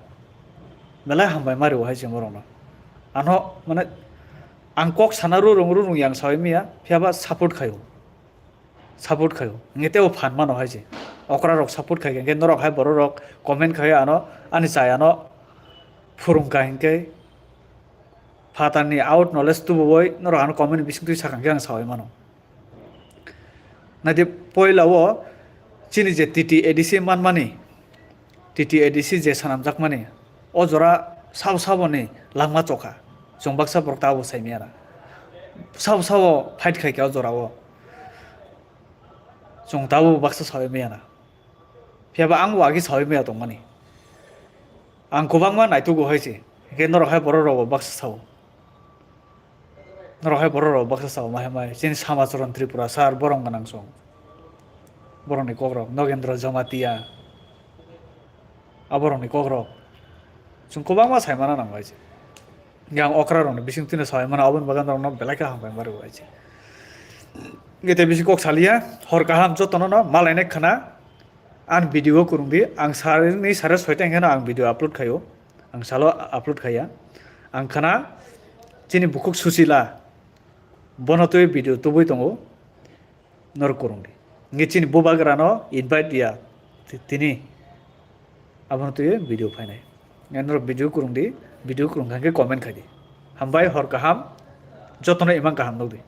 Belai hambai mari o hai se borokno. Ano mane ang kok sana rurung rurung yang sawi miya, phiya ba support khaio. Support khaio. Hingke tebo phan mano hai se. Okra rok support khai, hingke norok hai borok rok comment khai ano, ani chai ano phurung ka hingke phatar ni out knowledge tubuwi norok ano comment bising twi sakha hingke ang sawi mano. Naidi poila o chini je T T A D C manmani, T T A D C je sanamjakmani, o jora sabo saboni langma chokha. Chwng baksa borok tabuk sai miyana. Sabo sabo fight khai kha o jora o. Chwng tabuk baksa sawi miyana. Phiya ba ang bo agi sawi miya tongmani. Ang kwbangma naitugo hai se. Hingke norok hai borok rok bo baksa sao. Norok hai borok rok baksa sao, mahai mai. Chini Samacharan Tripura sir, borok gwnang song. Borokni kokrok, Nogendra Jamatia. Aborokni kokrok. Chwng kwbangma saimana nang hai se. Yang okra rokni bising tino sawi mano, aboni bagwi norokno belai khe hambai mari hai se. Gete bisi kok saliya, hor kaham jotono no malainai khna. Ang video o kwrwng di, ang sari ni sare soita hingke no ang video upload khaio. Ang salo upload khaiya. Ang khna chini bukhuk Susila, bono twi video tubui tongo, norok kwrwng di. Hingke chini bubagra no invite ya, ti-, tini abono twi video phainai. Hingke norok video kwrwng di, video kwrwng kha hingke comment khai di. Hambai, hor kaham, jotono imang kaham nukdi.